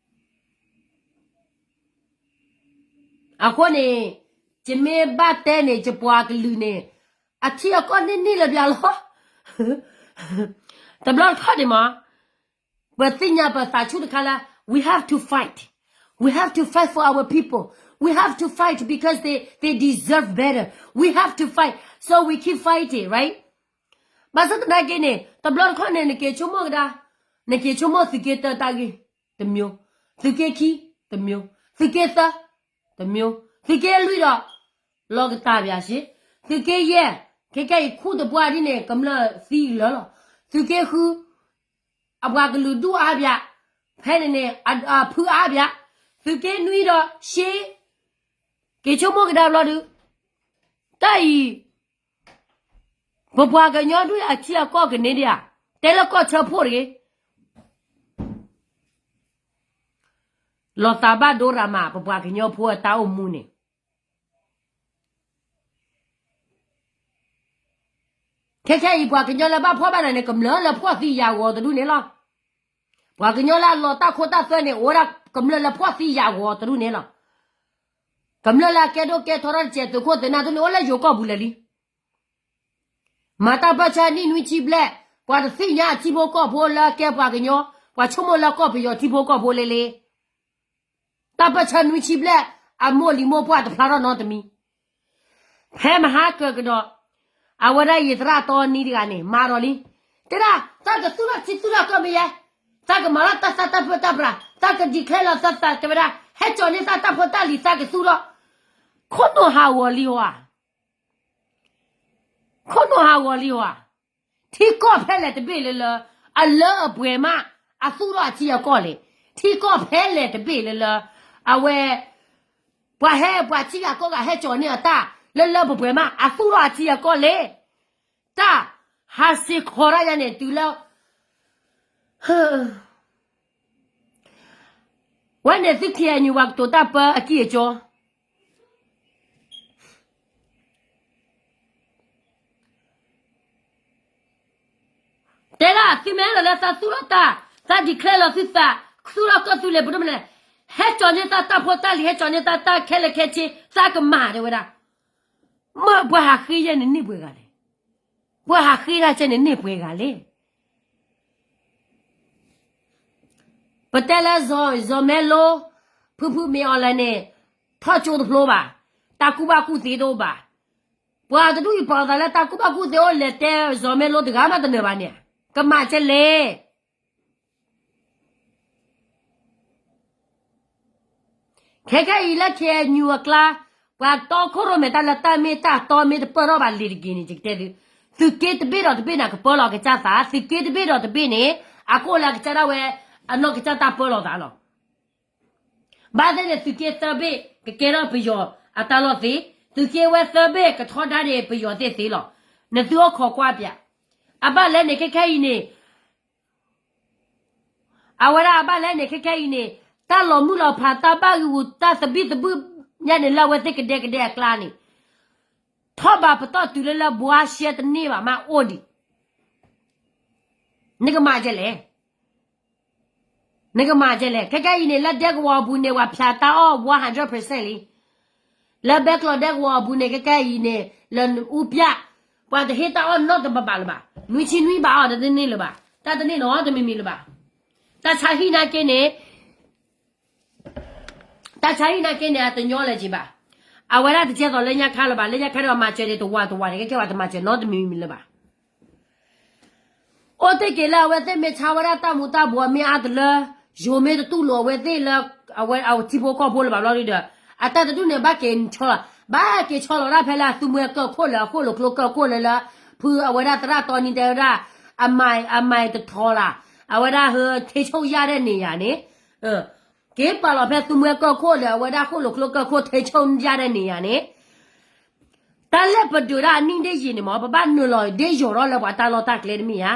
အဃိန့ၣ်, ယမ့ၢ်ဘၣ်တဲန့ၣ် ယပှၤကလုာ်န့ၣ်, အထံအကီၢ်န့ၣ်န့ၣ်လၢပျၢၤလီၤ. တဘျီတခီၣ်န့ၣ်မး, ပသ့ၣ်ညါပသးဆူၣ်တခါလၢ we have to fight, we have to fight for our people, we have to fight because they, they deserve better, we have to fight, so we keep fighting, right? ဘၣ်ဆၣ်သနာ်က့န့ၣ် တဘျီတခီၣ်န့ၣ် နက့ၤဆိကမိၣ်ကဒါ, နက့ၤဆိကမိၣ်သုးက့တၢတၢ်ဂ့ၢ်, တမျိုး, သုးက့ခံ, တမျိုး, သုးက့သၢ, တမျိုး, သုးက့လွံၢ်ဒီး, လီၤကတၢၢ်ပၠးစ့, သုးက့ယဲၢ်, ခဲကဲအံၤခူၣ်တပှၢ်ဒ်န့ၣ် ကမျၢၢ်သံလၢာ်လီၤ, သုးက့ဃု, အပှၤကလုာ်ဒူၣ်အါပၠး, ဖဲန့ၣ်န့ၣ်, အဖုအါပၠး, သုးက့နွံဒီးရှ့, က့ၤဆိကမိၣ်ကဒါဘျီဒုး, တၢ်အံၤ, ပပှၤကညီဒုၣ်အထံအကီၢ်ကန့ၢ်ဒံးဧါ, တဲလၢကီၢ်ဆၢဖှိၣ်တဂ့ၤ, လီၤသးဘၣ်ဒိရၤမး ပပှၤကညီဖိအတၢ်အိၣ်မူန့ၣ် ခဲခဲအံၤ ပှၤကညီလၢဘၣ်ဖှီၣ်ဘၣ်နးန့ၣ် ကမျၢၢ်လၢဖှီၣ်သံယာ်ဂီၤတဒူၣ်န့ၣ်လီၤ. ပှၤကညီလၢအလီၤတၢ်ခိတၢ်သွဲန့ၣ် အိၣ်ဝဲဒၣ်ကမျၢၢ်လၢဖှီၣ်သံယာ်ဂီၤတဒူၣ်န့ၣ်လီၤ. ကမျၢၢ်လၢအကဲဒိၣ်ကဲထီထီၣ်တစဲးသုးခိၣ်သုးနၢ်ဒ်န့ၣ် အိၣ်လၢယိၤကီၢ်ပူၤလၢာ်လံ. မၤတၢ်ပၢၢ်ဆၢနံၣ်နွံဆံဘျဲၣ်, ပှၤတသ့ၣ်ညါအထံဖိကီၢ်ဖိလၢအကဲပှၤကညီ, ပှၤဆိကမိၣ်လၢကီၢ်ပယီၤထံဖိကီၢ်ဖိလဲၣ်လဲၣ်. တၢ်ပၢၢ်ဆၢနွံဆံဘျဲၣ်, အမိၢ်လံၤမိၢ်ပှၢ်တဖျါထီၣ်နီတမံၤ. ဖဲမဟါကၢၢ်ကဒီး, အဝဲဒၣ်ယသရၣ်တီနံတဂၤန့ၣ် မၤဒီးလံ. တဲဒၣ်, သးကသူၣ်ထီၣ်ထံသူၣ်ထီၣ်ကီၢ်မ့ၢ်ယဲ, သးကမၤထီၣ်တၢ်သၣ်တၢ်ပၢတၢ်ပြး, သးက declare လီၤသးသးတဲဝဲဒၣ်, ဟဲကၠီၤန့ၢ်သးတၢ်ဖိတၢ်လံၤသးကသူၣ်ထီၣ်, ခိၣ်နူာ်ဟးဂီၤလံဧါ. ဟးဂီၤလံဧါ, ထံကီၢ်ဖဲလဲၣ်တဘ့ၣ်လၢလၢ အလၢအပှဲၤမး အသူၣ်ထီၣ်အထံအကီၢ်လဲၣ်, ထံကီၢ်ဖဲလဲၣ်တဘ့ၣ်လၢလၢ အဝဲ ပှၤဟဲပှၤထံဂၤကီၢ်ဂၤဟဲကၠီၤန့ၢ်အတၢ် လၢလၢပှဲၤပှဲၤမး အသူၣ်ထီၣ်အထံအကီၢ်လဲၣ်, တၢ်ဟးစ့ၤခီတၢ်ညါန့ၣ် တုၤလၢ ဝဲန့ၣ်သုခံဂၤညူၤဝဲကတိၤတၢ်ပၢအကံၢ်အကၠီ တဲဒၣ်သုမ့ၢ်အဲၣ်ဒိးလၢသးသူၣ်ထီၣ်တၢ်, သး declare လီၤသုသး, သူၣ်ထီၣ်ကီၢ်သူလ့ၤပဒိၣ်မနုၤလဲၣ်, ဟဲကၠီၤန့ၢ်သးတၢ်ဖိတၢ်လံၤ ဟဲကၠီၤန့ၢ်သးတၢ်ခဲလၢာ်ခဲဆ့ သးကမၤတဲဝဲဒၣ်, မ့ၢ်ပှၤဟးဃ့ယဲၢ်န့ၣ်န့ၢ်ပှဲၤဂၤလဲၣ်, ပှၤဟးဃ့တၢ်ကဲန့ၣ်န့ၢ်ပှဲၤဂၤလဲၣ် ပတဲလၢ စီၤမဲလိ, ဖုဖုမ့ၢ်အီၤလဲၣ်န့ၣ်, ထီၣ်ကၠိတဖျိဘၣ်, တၢ်ကူၣ်ဘၣ်ကူၣ်သ့တအိၣ်ဘၣ်, ပှၤတဒူၣ်အံၤပာ်အသးလၢ တၢ်ကူၣ်ဘၣ်ကူၣ်သ့အိၣ်လဲၤတဲ စီၤမဲလိတဂၤမးတနၢၤဘၣ်န့ၣ်, ကမၤကဲလဲၣ် ခဲခဲအံၤလၢ KNU အကျါ, ပှၤတီခိၣ်ရိၣ်မဲာ်တၢ်လၢတၢ်မ့ၢ်တၢ်တီမ့ၢ်တပၢၢ်ထီၣ်ဘၣ်လံၤတက့ၢ်န့ၣ် ယကတဲသု, သုးက့တဘ့ၣ်ဒီးတဘ့ၣ်န့ၣ် ကပၢလီၤကစၢ်သး, သုးက့တဘ့ၣ်ဒီးတဘ့ၣ်န့ၣ် အခိၣ်လၢကစၢ်ဒၣ်ဝဲ အနီၢ်ကစၢ်တၢ်ပၢလီၤသးလီၤ. ဘၣ်သ့ၣ်န့ၣ် သုးက့သၢဘ့ၣ်ကကဲထီၣ်ပယီၤအတၢ်လီၢ်သ့, သုးက့ဝဲသၢဘ့ၣ်ကထီဒါန့ၣ်ပယီၤသ့ၣ်သ့လီၤ. နသုအိၣ်ခိးကွၢ်ပၠး, အဘၣ်လဲၣ်န့ၣ် ခဲခဲအံၤန့ၣ် အဝဲဒၣ်အဘၣ်လဲၣ်န့ၣ် ခဲခဲအံၤန့ၣ်, တၢ်လီၤမုၢ်လီၤဖး တၢ်ဘၣ်ဂံၢ်ဂူာ် တၢ်သဘံၣ်သဘုၣ်ညါန့ၣ် လၢအဝဲသ့ၣ်ကဒဲကဒဲအကျါန့ၣ်, ထီၣ်ဘးပတီၢ်တုၤလၢလၢဘှါရှဲတန့ၢ်ဘၣ်မးအိၣ်ဒံး, နကမၤကဲလဲၣ်, နကမၤကဲလဲၣ်. ခဲခဲအံၤန့ၣ် လၢဒဲကဝီၤအပူၤန့ၣ် ပှၤဖျးတၢ်အီၣ် one hundred percent လံ လၢဘဲကျိးဒဲကဝီၤအပူၤန့ၣ် ခဲခဲအံၤန့ၣ် လၢအူပၠၣ်, ပှၤတဟ့ၣ်တၢ်အီၣ်နီတဘးဘးလၢၤဘၣ်, နွံဆံနွံဘးအီၤ တန့ၢ်လၢၤဘၣ်, တၢ်တန့ၢ်နီတမံၤမံၤလၢၤဘၣ်. တၢ်ဆါဟံၣ်နာ်က့န့ၣ်, တၢ်ဆါဟံၣ်နာ်က့န့ၣ် အတညီလၢၤက့ဘၣ်. အဝဲဒၣ်တကဲသိးလၢညါခါလၢၤဘၣ်, လၢညါခါဒီးမၤစၢၤန့ၣ် တဝးတဝးန့ၣ် ခဲခဲဝဲတမၤစၢၤနီတမံၤမံၤလၢၤဘၣ်. အိၣ်တ့ၢ်က့ၤလၢအဝဲသ့ၣ်မ့ၢ်ဆါဝဲဒၣ်တၢ်မူၤတၢ်ဘှီးမ့ၢ်အါတလၢ, ယိၤမ့ၢ်တတူၢ်လိာ်အဝဲသ့ၣ်လၢ အဝဲအထံဖိကီၢ်ဖိလၢၤဘၣ်ဘျီဒုဒီး, အတၢ်တဒူၣ်န့ၣ် ဘၣ်က့ၤဆီလီၤ, ဘၣ်က့ၤဆီလီၤဒၣ်ဖဲလၢသုးမုၢ်ကၢၢ်ခိၣ်လၢအဃိၣ်လိာ်ကျိကၢၢ်ခိၣ်လၢလၢ, ဖုအဝဲဒၣ်သရၣ်တီနံတဲဝဲဒၣ်, အမၤ, အမၤတထီလၢ်, အဝဲဒၣ်ဟဲ ထိန်းချုပ်ရတဲ့နေရာန့ၣ်, က့ၤပာ်လီၤဖဲသုးမုၢ်ကၢၢ်ခိၣ်လၢ အဝဲဒၣ်ဃိၣ်လိာ်ကျိကၢၢ်ခိၣ် ထိန်းချုပ်ရတဲ့နေရာန့ၣ် တၢ်လၢပဒုးဒၣ်အနံၣ်ဒ်ယံာ်န့ၣ်မ့ၢ် ပဘၣ်နုာ်လီၤဒ်ယိာ်ထီၣ်လၢပှၤတၢ်လီၢ်တၢ်ကျဲတမ့ၢ်ဧါ.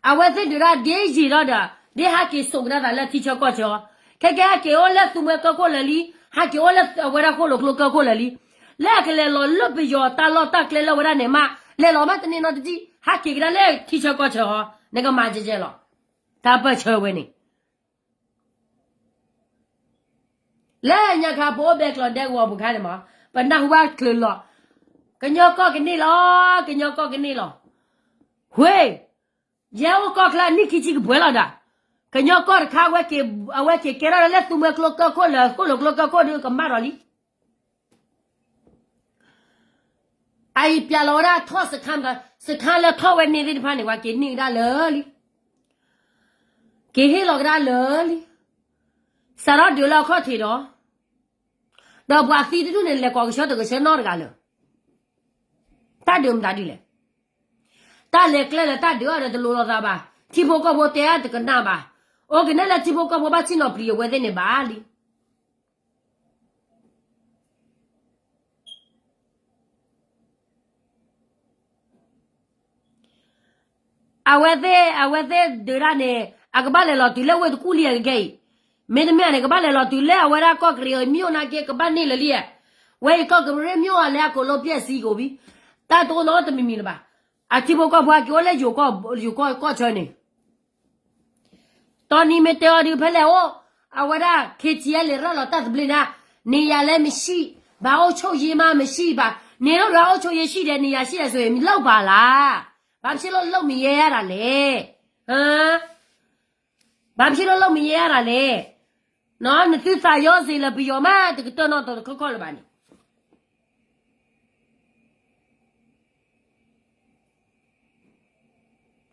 အဝဲသ့ၣ်ဒုးဒၣ်ဒ်ယံာ်ထီၣ်ဒီး ဒ်ဟဲက့ၤစိာ်ကဒါသးလၢထံဆၢကီၢ်ဆၢအီၤ, ခဲကဲဟဲက့ၤအိၣ်လၢသုးမုၢ်ကၢၢ်ခိၣ်လၢာ်လံ, ဟဲက့ၤအိၣ်လၢအဝဲဒၣ်ဃိၣ်လိာ်ကျိကၢၢ်ခိၣ်လၢာ်လံ, လၢအကလဲၤလီၤလၢပယီၤတၢ်လီၢ်တၢ်ကျဲလၢအဝဲဒၣ်န့ၣ်မး, လဲၤလီၤမးတန့ၢ်နီတဒံၣ်, ဟဲက့ၤကဒါလၢထံဆၢကီၢ်ဆၢအီၤ, နကမၤကဲကဲလီၤ. တၢ်ပၢၢ်ဆၢဝဲန့ၣ် လၢညါခါပအိၣ်ဘဲကျိးဒဲကဝီၤပူၤခါန့ၣ်မး, ပနၢ်ဟူဘၣ်ချုးလီၤ, ကညီကီၢ်ကန့ၢ်လီၤ, ကညီကီၢ်ကန့ၢ်လီၤ. ဝ့ၢ်, ယဲအိၣ်ကီၢ်ချၢအနံၣ်ခံဆံကပှဲၤလီၤဒီး, ကညီကီၢ်တခါ အဝဲက့ၤကဲထီၣ်လၢသုးမုၢ်ကျိကၢၢ်ခိၣ်လၢာ် ဃိၣ်လိာ်ကျိကၢၢ်ခိၣ်ဒီးကမၣ်ဒီးလံ. အအံၤပျဲလီၤဝဲဒၣ်ထီၣ်စခါမး, စခါလၢထီၣ်ဝဲန့ၣ်သ့ၣ်တဖၣ်န့ၣ် ပှၤက့ၤန့ၢ်ကဒါလၢာ်လံ, က့ၤဟ့ၣ်လီၤကဒါလၢာ်လံ, စးထီၣ်ဒုးလၢအခီၣ်ထံးဒီး, ဒီးပှၤသံတဒူၣ်န့ၣ် လဲၤကိးကဆှၢတကဆှၢနီတဂၤလၢာ်. တၢ်ဒုးမတၤဒ်လဲၣ်. တၢ်လဲၤကျဲလၢာ် တၢ်ဒုးအီၤဒီးတလိၤလိာ်သးဘၣ်, ထံဖိကီၢ်ဖိတဲအါတကနၣ်ဘၣ်, အိၣ်ကနဲလၢထံဖိကီၢ်ဖိဘၣ်ဆ့ၣ်နီၤပျံၤအဝဲသ့ၣ်န့ၣ်ဘၣ်လံ. အဝဲသ့ၣ်, အဝဲသ့ၣ်ဒုးဒၣ်န့ၣ် အကဘၣ်လဲၤလီၤတုၤလၢဝ့ၢ်တကူၣ်လံအကကဲအံၤ, မ့တမ့ၢ်န့ၣ် ကဘၣ်လဲၤလီၤတုၤလၢအဝဲဒၣ်ကီၢ်ကရံးအမံၤအိၣ်နာ်က့ ကဘၣ်န့ၢ်လၢာ်လံ. ဝဲအံၤကီၢ်ကရံးမံၤအိၣ်အလဲအကိာ်လိပျဲၢ်စံကိာ်ဘံ, တၢ်တအိၣ်နီတမံၤမံၤလၢၤဘၣ်. အထံဖိကီၢ်ဖိက့ၤအိၣ်လၢယိၤကီၢ်ဆၢန့ၣ် တီနံၤမ့ၢ်တဲအီၤဒုးဖဲလဲၣ်အိၣ်, အဝဲဒၣ် KTLA ရၤလီၤတၢ်သဘျ့နၤ, နေရာလည်းမရှိ, ဘာအုပ်ချုပ်ရေးမှမရှိဘၣ်, နေလို့ ဘာအုပ်ချုပ်ရေးရှိတယ်, နေရာရှိတယ်ဆိုရင် လုပ်ပါလား. ဘာဖြစ်လို့ လုပ်မရရတာလဲ. ဟမ်, ဘာဖြစ်လို့ လုပ်မရရတာလဲ. နသုသးယီၤစ့ၢ်လၢပယီၤမး တကတၢၢ်နီၣ်တခီခီလၢၤဘၣ်န့ၣ်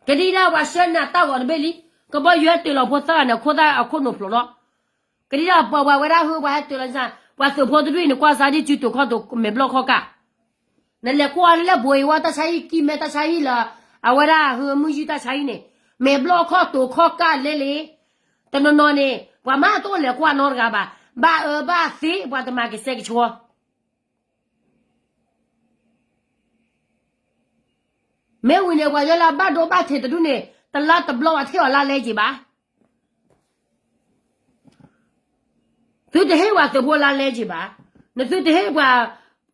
ကဒံဒၣ်ပှၤဆှၢနၤတၢ်ဂီၤတဘ့ၣ်လံ, ကဘီယူၤဟဲတုၤလီၤဖိသၣ်န့ၣ် အခိၣ်သၣ်အခိၣ်နူာ်ဖျိးလီၤ. ကဒံဒၣ်ပှၤဝဲဒၣ်ဟု ပှၤဟဲတုၤလီၤ, ပှၤသုးဖိတဒူၣ်အံၤန့ၣ် ကွၢ်စၢ်ဒ်စုတိာ်ခီၣ်တိာ်မဲာ်ဘျီၣ်ခီၣ်ကၢ်, နလဲၤကွၢ်လၢဘိအ့ဝါတၢ်ဆါဟံၣ် ကံၢ်မဲတၢ်ဆါဟံၣ်လၢ အဝဲဒၣ်ဟၢမုၢ်ယုၢ်တၢ်ဆါဟံၣ်န့ၣ် မ့ၢ်ဘျီၣ်ခီၣ်တိၤခီၣ်ကၢ်လဲလဲ, တနီၤနီၤန့ၣ် ပှၤမၤတအိၣ်လဲၤကွၢ်နီတဂၤဘၣ်, ဘၣ်အၢဘၣ်သီ ပှၤတမၤကဆှဲကဆှီ မ့ၢ်ဝံၤန့ၣ် ပှၤညီလၢအဘၣ်ဒိဘၣ်ထံးတဒူၣ်န့ၣ် တလါတဘျီဘၣ်ထံၣ်အီၤလါလဲက့ၤဘၣ်. သုတဟ့ၣ်ပှၤသုးဖိလါလဲက့ၤဘၣ်. နသုတဟ့ၣ်ပှၤ,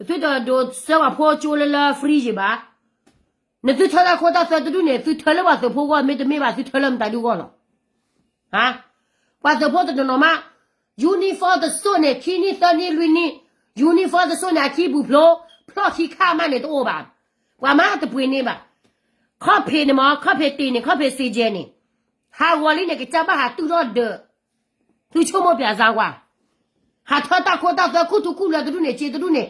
သုတဒိးဆှၢပှၤဖိကၠိလၢလၢ free က့ၤဘၣ်. နသုထၢတၢ်ခိတၢ်သွဲတဒူၣ်န့ၣ် သုထၢလၢပှၤသုးဖိဂီၢ် မ့တမ့ၢ်ဘၣ် သုထၢလၢမတၤဒုဂီၢ်လီၤ. ပှၤသုးဖိတနီၤနီၤမး uniform တစိၢ်န့ၣ် ခံနံၣ်သၢနံၣ်လွံၢ်နံၣ်, uniform တစိၢ်န့ၣ် အခံပူၤဖျိ, ဖျီၣ်ခံခါမးန့ၣ်တအိၣ်ဘၣ်. ပှၤမၤတပှ့ၤန့ၢ်ဘၣ်. ခီၣ်ဖံးန့ၣ်မး ခီၣ်ဖံးတ့ၢ်န့ၣ် ခီၣ်ဖံးစ့ကဲန့ၣ် ဟးဂီၤလံန့ၣ် ကစၢ်ဘၣ်ဟးတုၤထီၣ်ဒၢး, သုဆိကမိၣ်ပၠးစါကွၢ်, ဟးထၢတၢ်ခိတၢ်သွဲ ခူၣ်ထူခူၣ်လၢတဒူၣ်န့ၣ် စ့တဒူၣ်န့ၣ်,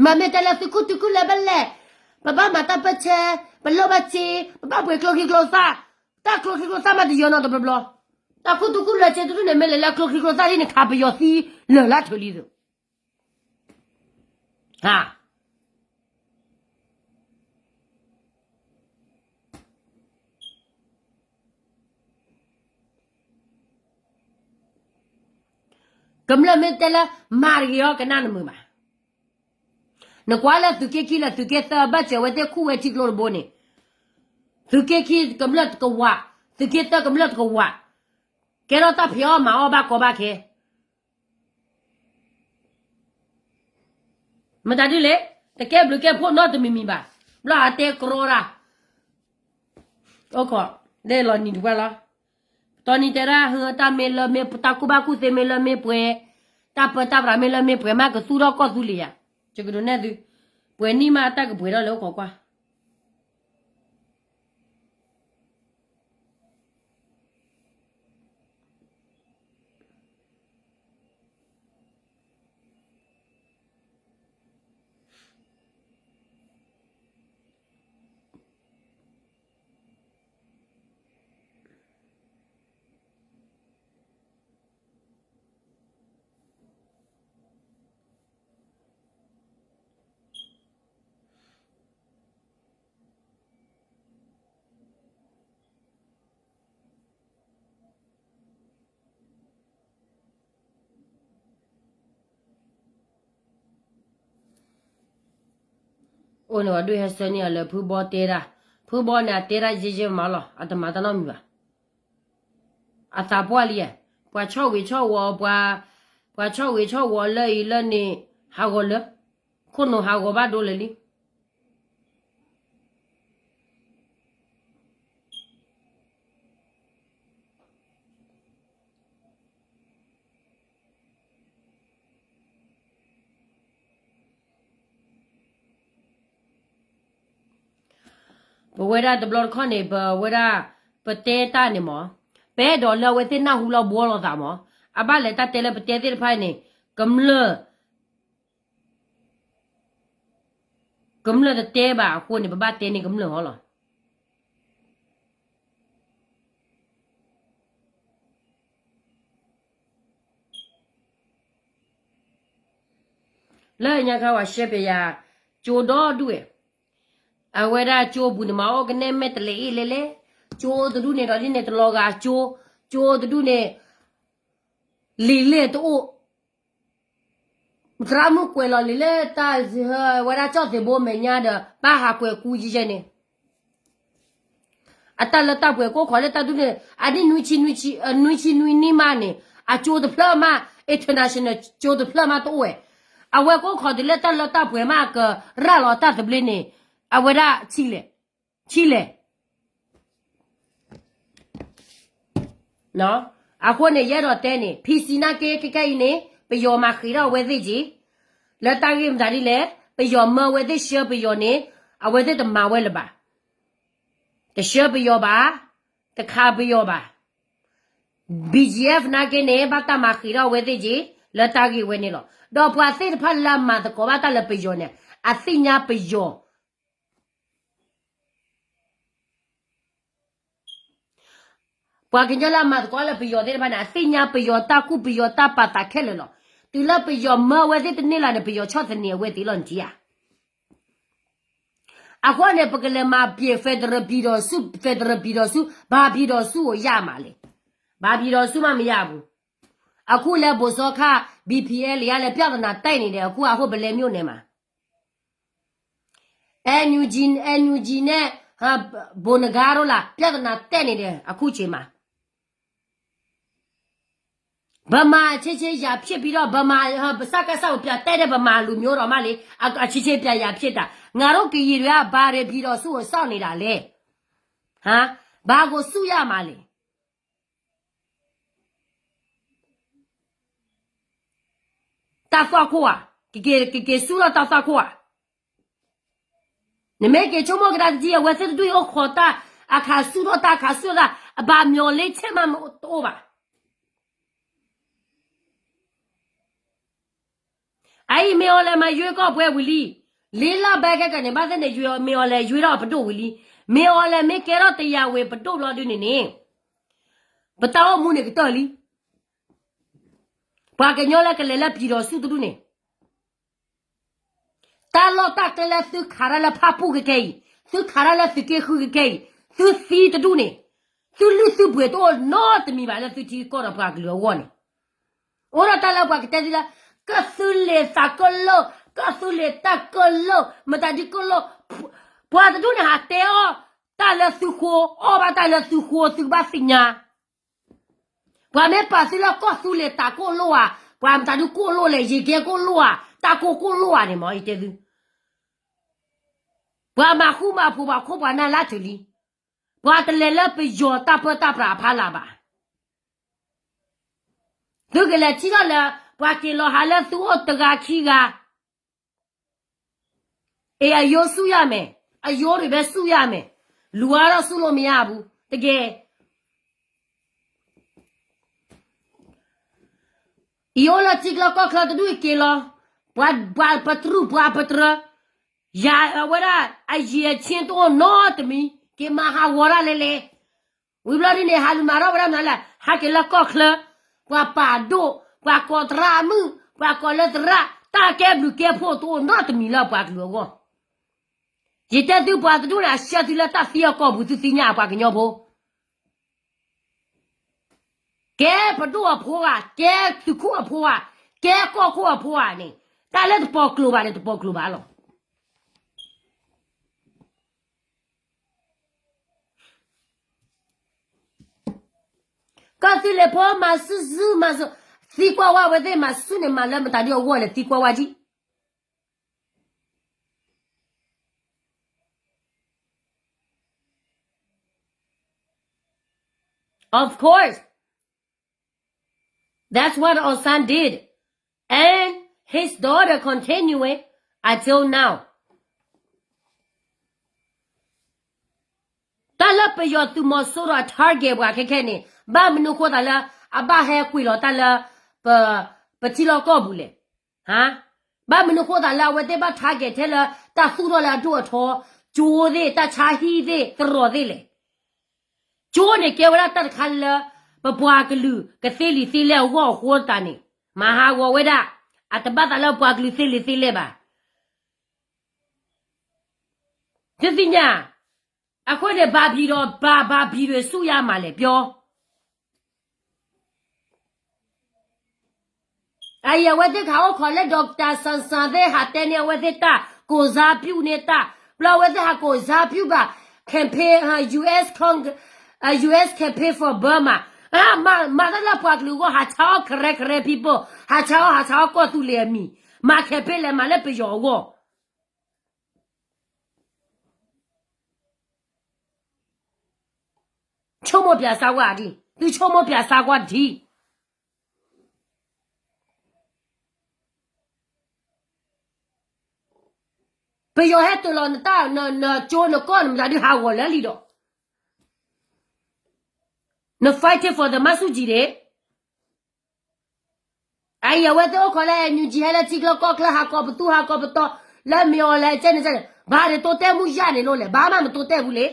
မ့မ့ၢ်တဲလၢသုခူၣ်ထူခူၣ်လၢဘၣ်လဲၣ်, ပဘၣ်မၤတၢ်ပၢၢ်ဆၢ, ပလိၣ်ဘၣ်စ့, ပဘၣ်ပှ့ၤကျိချံကျိသၣ်, တၢ်ကျိချံကျိသၣ်မးတယၢၤနီတဘျီဘျီ, တၢ်ခူၣ်ထူခူၣ်လၢစ့တဒူၣ်န့ၣ် မ့ၢ်လဲၤလၢကျိချံကျိသၣ်ဒ်န့ၣ် ခးပယီၤသံလၢာ်လၢထုးလံသုး ကမျၢၢ်မ့ၢ်တဲလၢ မၤတဂ့ၤအီၤ ကနၣ်နမုာ်ဘၣ်. နကွၢ်လၢသုးက့ခံလၢသုးက့သၢဘၣ်စၢၤဝဲသ့ၣ်ခူၣ်ဝဲထံကျိတဘိန့ၣ်, သုးက့ခံကမျၢၢ်တကဝး, သုးက့သၢကမျၢၢ်တကဝး, ကဲထီၣ်တၢ်ဖံးအီၣ်မၤအီၣ်ဘၣ်ကီဘၣ်ခဲ မတၤဒ်လဲၣ်, တကဲဘျုးကဲဖှိၣ်နီတမံၤမံၤဘၣ်, ဘျီဟးတဲကြီတၢ်, အိၣ်ခိး, ဒ်လီၤနံၤတဝၢလီၤ, ပတီနံၤတဲဒၣ် ဟၢတၢ်မ့ၢ်လၢမ့ၢ်တၢ်ကူၣ်ဘၣ်ကူၣ်သ့မ့ၢ်လၢမ့ၢ်ပှဲၤ, တၢ်ပၢတၢ်ပြးမ့ၢ်လၢမ့ၢ်ပှဲၤမး ကသူၣ်ထီၣ်ကီၢ်သူလ့ၤယၤ, ယကဒိးနဲၣ်သု, ပှဲၤနံၣ်မးတၢ်ကပှဲၤထီၣ်လၢအိၣ်ခိးကွၢ် အိၣ်န့ၣ်ဝဲဒုးဟဲဆၢန့ၢ်အီၤလၢဖုဘီတဲဒၣ်, ဖုဘီန့ၣ် အတဲဒၣ်ယဲၢ်ယဲၢ်မးလီၤ, အတမၤတၢ်နီတမံၤဘၣ်. အသးပှၢ်လံ, ပှၤဆီၣ်ဂ့ၤဆီၣ်ဝီၤ, ပှၤဆီၣ်ဂ့ၤဆီၣ်ဝီၤလၢအံၤလၢန့ၣ်, ဟးဂီၤလၢ, ခိၣ်နူာ်ဟးဂီၤဘၣ်ဒိလၢာ်လံ. ပဝဲဒၣ်တဘျီတခီၣ်န့ၣ် ပဝဲဒၣ် ပတဲတၢ်န့ၣ်မး, ပအဲၣ်ဒိးလၢအဝဲသ့ၣ်နၢ်ဟူလီၤဘှီလိာ်သးမး, အဘၣ်လဲၤတၢ်တဲလၢပတဲသ့ၣ်တဖၣ်န့ၣ်, ကမျၢၢ် ကမျၢၢ်တတဲဘၣ်အဃိန့ၣ် ပဘၣ်တဲန့ၢ်ကမျၢၢ်ဟီလီၤ. လၢညါခါဝဲရှဲပယၤ, ကၠိဒီဒူၣ်ဝဲ, အဝဲဒၣ်ကၠိပူၤန့ၣ်မး အိၣ်ကနဲၣ်မဲာ်တလဲၤအ့ၣ်လဲလဲ, ကၠိတဒူၣ်န့ၣ်ဒီးဒ်န့ၣ်တလီၤဂာ်ကၠိ, ကၠိတဒူၣ်န့ၣ် လံာ်လဲၢ်တအိၣ် သရၣ်မုၣ်ကွဲးလီၤလံာ်လၢတၢ်ဝဲဒၣ်ကၠီၣ်သ့ၣ်ဘိမဲာ်ညါဒီး ဘၣ်ဟးကွဲးကူယဲၢ်န့ၣ်, အတၢ်လၢတၢ်ပှဲၤကိးခီလၢတၢ်ဒူၣ်န့ၣ် အနံၣ်နွံဆံနွံဆံ, နွံဆံနွံနံၣ်မးန့ၣ် အကၠိတဖျၢၣ်မး international ကၠိတဖျၢၣ်မးတအိၣ်ဝဲ, အဝဲကိးခီတုၤလၢတၢ်လၢတၢ်ပှဲၤမးကရၣ်လီၤတၢ်သဘျ့န့ၣ်, အဝဲဒၣ်ဆံးလဲၣ်, ဆံးလဲၣ် အဃိန့ၣ် ယအဲၣ်ဒိးတဲန့ၣ် ဖံစံနာ်က့ ခဲကနံၣ်အံၤန့ၣ် ပယီၤမၤဃံးထီၣ်အဝဲသ့ၣ်က့ၤ, လၢတၢ်ဂ့ၢ်မတၤဒ်လဲၣ်, ပယီၤမၢဝဲသ့ၣ်ဆှၢပယီၤန့ၣ် အဝဲသ့ၣ်တမၤဝဲလၢၤဘၣ်, တဆှၢပယီၤဘၣ်, တခးပယီၤဘၣ်, BGF နာ်က့န့ၣ် ဘၣ်တၢ်မၤဃံးထီၣ်အဝဲသ့ၣ်က့ၤ လၢတၢ်ဂ့ၢ်ဝဲန့ၣ်လီၤ. ဒီးပှၤသ့ၣ်တဖၣ်လၢအမၤသကိးဘၣ်တၢ်လၢပယီၤန့ၣ် အသ့ၣ်ညါပယီၤ ပှၤကညီလၢအမၤသကိးလၢပယီၤသ့ၣ်တဖၣ်န့ၣ် အသ့ၣ်ညါပယီၤတၢ်ကူၣ်ပယီၤတၢ်ပာ်သးခဲလၢာ်လီၤ. တုၤလၢပယီၤမၢဝဲသ့ၣ်တန့ၢ်လၢၤန့ၣ် ပယီၤဆီၣ်သနံးအဝဲသ့ၣ်လီၤန့ၣ်ဧါ. အဃိန့ၣ် ပကလဲၤမၤပျဲး federal ပြည်ထောင်စု, federal ပြည်ထောင်စု, ဘာပြည်ထောင်စုကိုရမှာလဲ, ဘာပြည်ထောင်စုမှမရဘူး. အခုလဲ ဘိၣ်စီခါ ဘီၣ်ပီဢဲလ်အ့ လဲၤ ပြဿနာ တက်နေတယ် အခု အဟို ပလဲၤ မြို့နယ်မှာ NUG, NUG နဲ့ ဘိၣ်နဂါတို့ လၢ ပြဿနာ တက်နေတယ် အခုချိန်မှာ. ဗမာ အချင်းချင်း ရန်ဖြစ်ပြီးတော့ ဗမာ စကစ ကို ပြန်တက်တဲ့ ဗမာလူမျိုးတော်မှလေ အချင်းချင်း ပြန်ရန်ဖြစ်တာ. ငါတို့ ကရင်တွေက ဘာတွေ ပြည်ထောင်စုကို စောင့်နေတာလဲ. ဟမ်, ဘာကို ဆုရမှာလဲ. တၢ်သွၣ်ခိၣ်ဧါ, ကက့ၤဆူၣ်ထီၣ်တၢ်သွၣ်ခိၣ်ဧါ. နမ့ၢ်က့ၤဆိကမိၣ်ကဒါတထံၣ် အဝဲသ့ၣ်တဒူၣ်အံၤအိၣ်ခိးတၢ် အခးဆူၣ်ထီၣ်တၢ် အခးဆူၣ်ထီၣ်တၢ် အဘၣ်မျီၤလ့ဆဲးမးတအိၣ်ဘၣ်. အအံၤ မ့ၢ်အီၤလဲၤမၤယွ့ကီၢ်ပှဲၤဝံၤလံ, လ့လၢဘဲကဲကန့ၣ် ဘၣ်သ့ၣ်န့ၣ် မ့ၢ်အီၤလဲၤယွ့ထီၣ်ပဒိၣ်ဝံၤလံ. မ့ၢ်အီၤလဲၤမ့ၢ်ကဲထီၣ်တယၤဝံၤပဒိၣ်ဘျီဒုန့ၣ်န့ၣ် ပတၢ်အိၣ်မူန့ၣ်ကတၢၢ်လံ. ပှၤကညီလၢကလဲၤလၢ ပြည်ထောင်စု တဒူၣ်န့ၣ် တၢ်လီၢ်တၢ်ကျဲလၢသုခးတၢ်လၢဖၣ်ပူၣ်ခဲခဲအံၤ, သုခးတၢ်လၢသုးက့ဃုခဲခဲအံၤ, သုသံတဒူၣ်န့ၣ်, သုလုၢ်သုပှ့ၤတအိၣ်နီတမံၤဘၣ်လၢသုထံကီၢ်ဒီးပှၤကလုာ်အဂီၢ်န့ၣ်, အိၣ်ဒီးတၢ်လၢပှၤကတဲသုလၢ ကသုးလ့ၤသးကလိာ်, ကသုးလ့ၤတၢ်ကလိာ်, မတၤဒ်ကလိာ်, ပှၤတဒူၣ်န့ၣ်ဟးတဲအီၣ်တၢ်လၢသုဃိ, အီၣ်ဘၣ်တၢ်လၢသုဃိ သုကဘၣ်သ့ၣ်ညါ ပှၤမ့ၢ်ပာ်သုလၢကီၢ်သူလ့ၤတၢ်ကိၢ်လိၣ်ဧါ, ပှၤမတၤဒုကိၢ်လိၣ်လဲၣ်, ယကဲကိၢ်လိၣ်ဧါ, တၢ်ကိၢ်ကိၢ်လိၣ်ဧါန့ၣ်မ့ၢ် ယတဲသု, ပှၤမၤဃူမၤဖိးပှၤခိၣ်ပှၤနၢ်လၢထုးလံ, ပှၤတလဲၤလၢပယီၤတၢ်ပၢတၢ်ပြးအဖီလာ်ဘၣ်. သုကလဲၤထံၣ်ထီၣ်လၢ ပှၤက့ၤလီၤဟးလၢသုအိၣ်တဂၤခံဂၤ အယိဆူၣ်ယၤမဲာ်, အယိတဘဲဆူၣ်ယၤမဲာ်, လူၤအါထီၣ်ဆူၣ်လိာ်မယါအပူၤ, တကဲ အံၤအိၣ်လၢထံကျါကီၢ်ချၢတဒူၣ်အံၤက့ၤလီၤ, ပှၤပတြူၢ်ပှၤပတြၢၤ, ယၤအဝဲဒၣ် အယံာ်အဆ့တအိၣ်နီတမံၤ, က့ၤမၤဟးဂီၤဒၣ်လဲလဲ, ဝံၤဘျီဒ်န့ၣ် ဟးလူၤမၤထီၣ်ဝဲဒၣ်မနုၤလဲၣ်, ဟဲက့ၤလၢကီၢ်ချၢ, ပှၤပာ်ဒိၣ်, ပှၤကိးသရၣ်အမုၣ်, ပှၤကိးလၢသရၣ်, တၢ်ကဲဘျုးကဲဖှိၣ်တအိၣ်နီတမံၤလၢပှၤကလုာ်အဂီၢ်. ယတဲသုပှၤတဒူၣ်န့ၣ် အဆှၢသုလၢတၢ်သံအကီၢ်ပူၤ သုသ့ၣ်ညါပှၤကညီဖိ ကဲပဒိၣ်အဖိဧါ, ကဲသုးခိၣ်အဖိဧါ, ကဲကီၢ်ခိၣ်အဖိဧါန့ၣ်, တၢ်လၢတပိာ်ကျိၤဘၣ်န့ၣ် တပိာ်ကျိၤဘၣ်လီၤ. ကီၢ်သူလ့ၤဖိမၤဆူၣ်ဆူၣ်မၤဆူၣ်, သံကွၢ်ဝဲအဝဲသ့ၣ်မၤဆူၣ်န့ၣ် မၤလၢမတၤဒ်အဂီၢ်လဲၣ် သံကွၢ်ဝဲကံၣ် Of course, that's what our son did, and his daughter continue it until now. တၢ်လၢပယီၤသုးမီၤစိရိၤအ target ပှၤခဲခဲန့ၣ် ဘၣ်မနုၤဃိသးလၢ အဘၣ်ဟဲကွံာ်လီၤတၢ်လၢ ပထံလီၢ်ကီၢ်ပူၤလဲၣ်. ဘၣ်မနုၤဃိသးလၢအဝဲသ့ၣ်ဘၣ် target ထဲလၢ တၢ်သူၣ်ထီၣ်လၢအဒိၣ်အထီ, ကၠိသ့ၣ်, တၢ်ဆါဟံၣ်သ့ၣ်, သရိာ်သ့ၣ်လဲၣ်. ကၠိန့ၣ်ကဲဝဲဒၣ်တၢ်တခါလၢ ပပှၤကလုာ်ကသ့လံာ်သ့လဲၢ်အဂီၢ်အဃိသတးန့ၣ် မၤဟးဂီၤဝဲဒၣ်, အတဘၣ်သးလၢပှၤကလုာ်သ့လံာ်သ့လဲၢ်ဘၣ်. သုသ့ၣ်ညါ, အဃိန့ၣ် ဘာပြည်တော်, ဘာ, ဘာပြည်တွင် ဆုရမှာလဲၣ်, ပြော. အအံၤ အဝဲသ့ၣ်ခးအိၣ်ခိးလၢ Doctor Sun Sun သ့ၣ် ဟးတဲန့ၢ်အဝဲသ့ၣ်တၢ်, ကိုယ်စားပြု န့ၢ်တၢ်, ဘျီအဝဲသ့ၣ်ဟး ကိုယ်စားပြု ဘၣ်, campaign, US, US campaign for Burma, မၤတၢ်လၢပှၤကလုာ်အဂီၢ် ဟးဆါအီၣ် Karen Karen people, ဟးဆါအီၣ် ဟးဆါအီၣ်ကီၢ်သူလ့ၤအမံၤ, မၤ campaign လဲၤမၤလၢပယီၤအဂီၢ် ဆိကမိၣ်ပၠးစါကွၢ်ဒံး, သုဆိကမိၣ်ပၠးစါကွၢ်ဒံး. ပယီၤဟဲတုၤလီၤနတၢ်, နကၠိနကီၢ် နမတၤဒုးဟးဂီၤလၢလံဒီး, န fighting for the မၤဆူၣ်ကံၤန့ၣ် အအံၤ အဝဲသ့ၣ်အိၣ်ခိးလၢ NUG ဟဲလၢထံကျါကီၢ်ချၢ ဟးကိးပသူ ဟးကိးပတီၤ လၢမ့ၢ်အီၤလဲၣ် ကဲန့ၣ်ကဲန့ၣ် ဘၣ်ဒးတိတဲမူယၢ်န့ၣ်လိၤလဲၣ်, ဘၣ်မးမတိတဲဘူးလဲၣ်.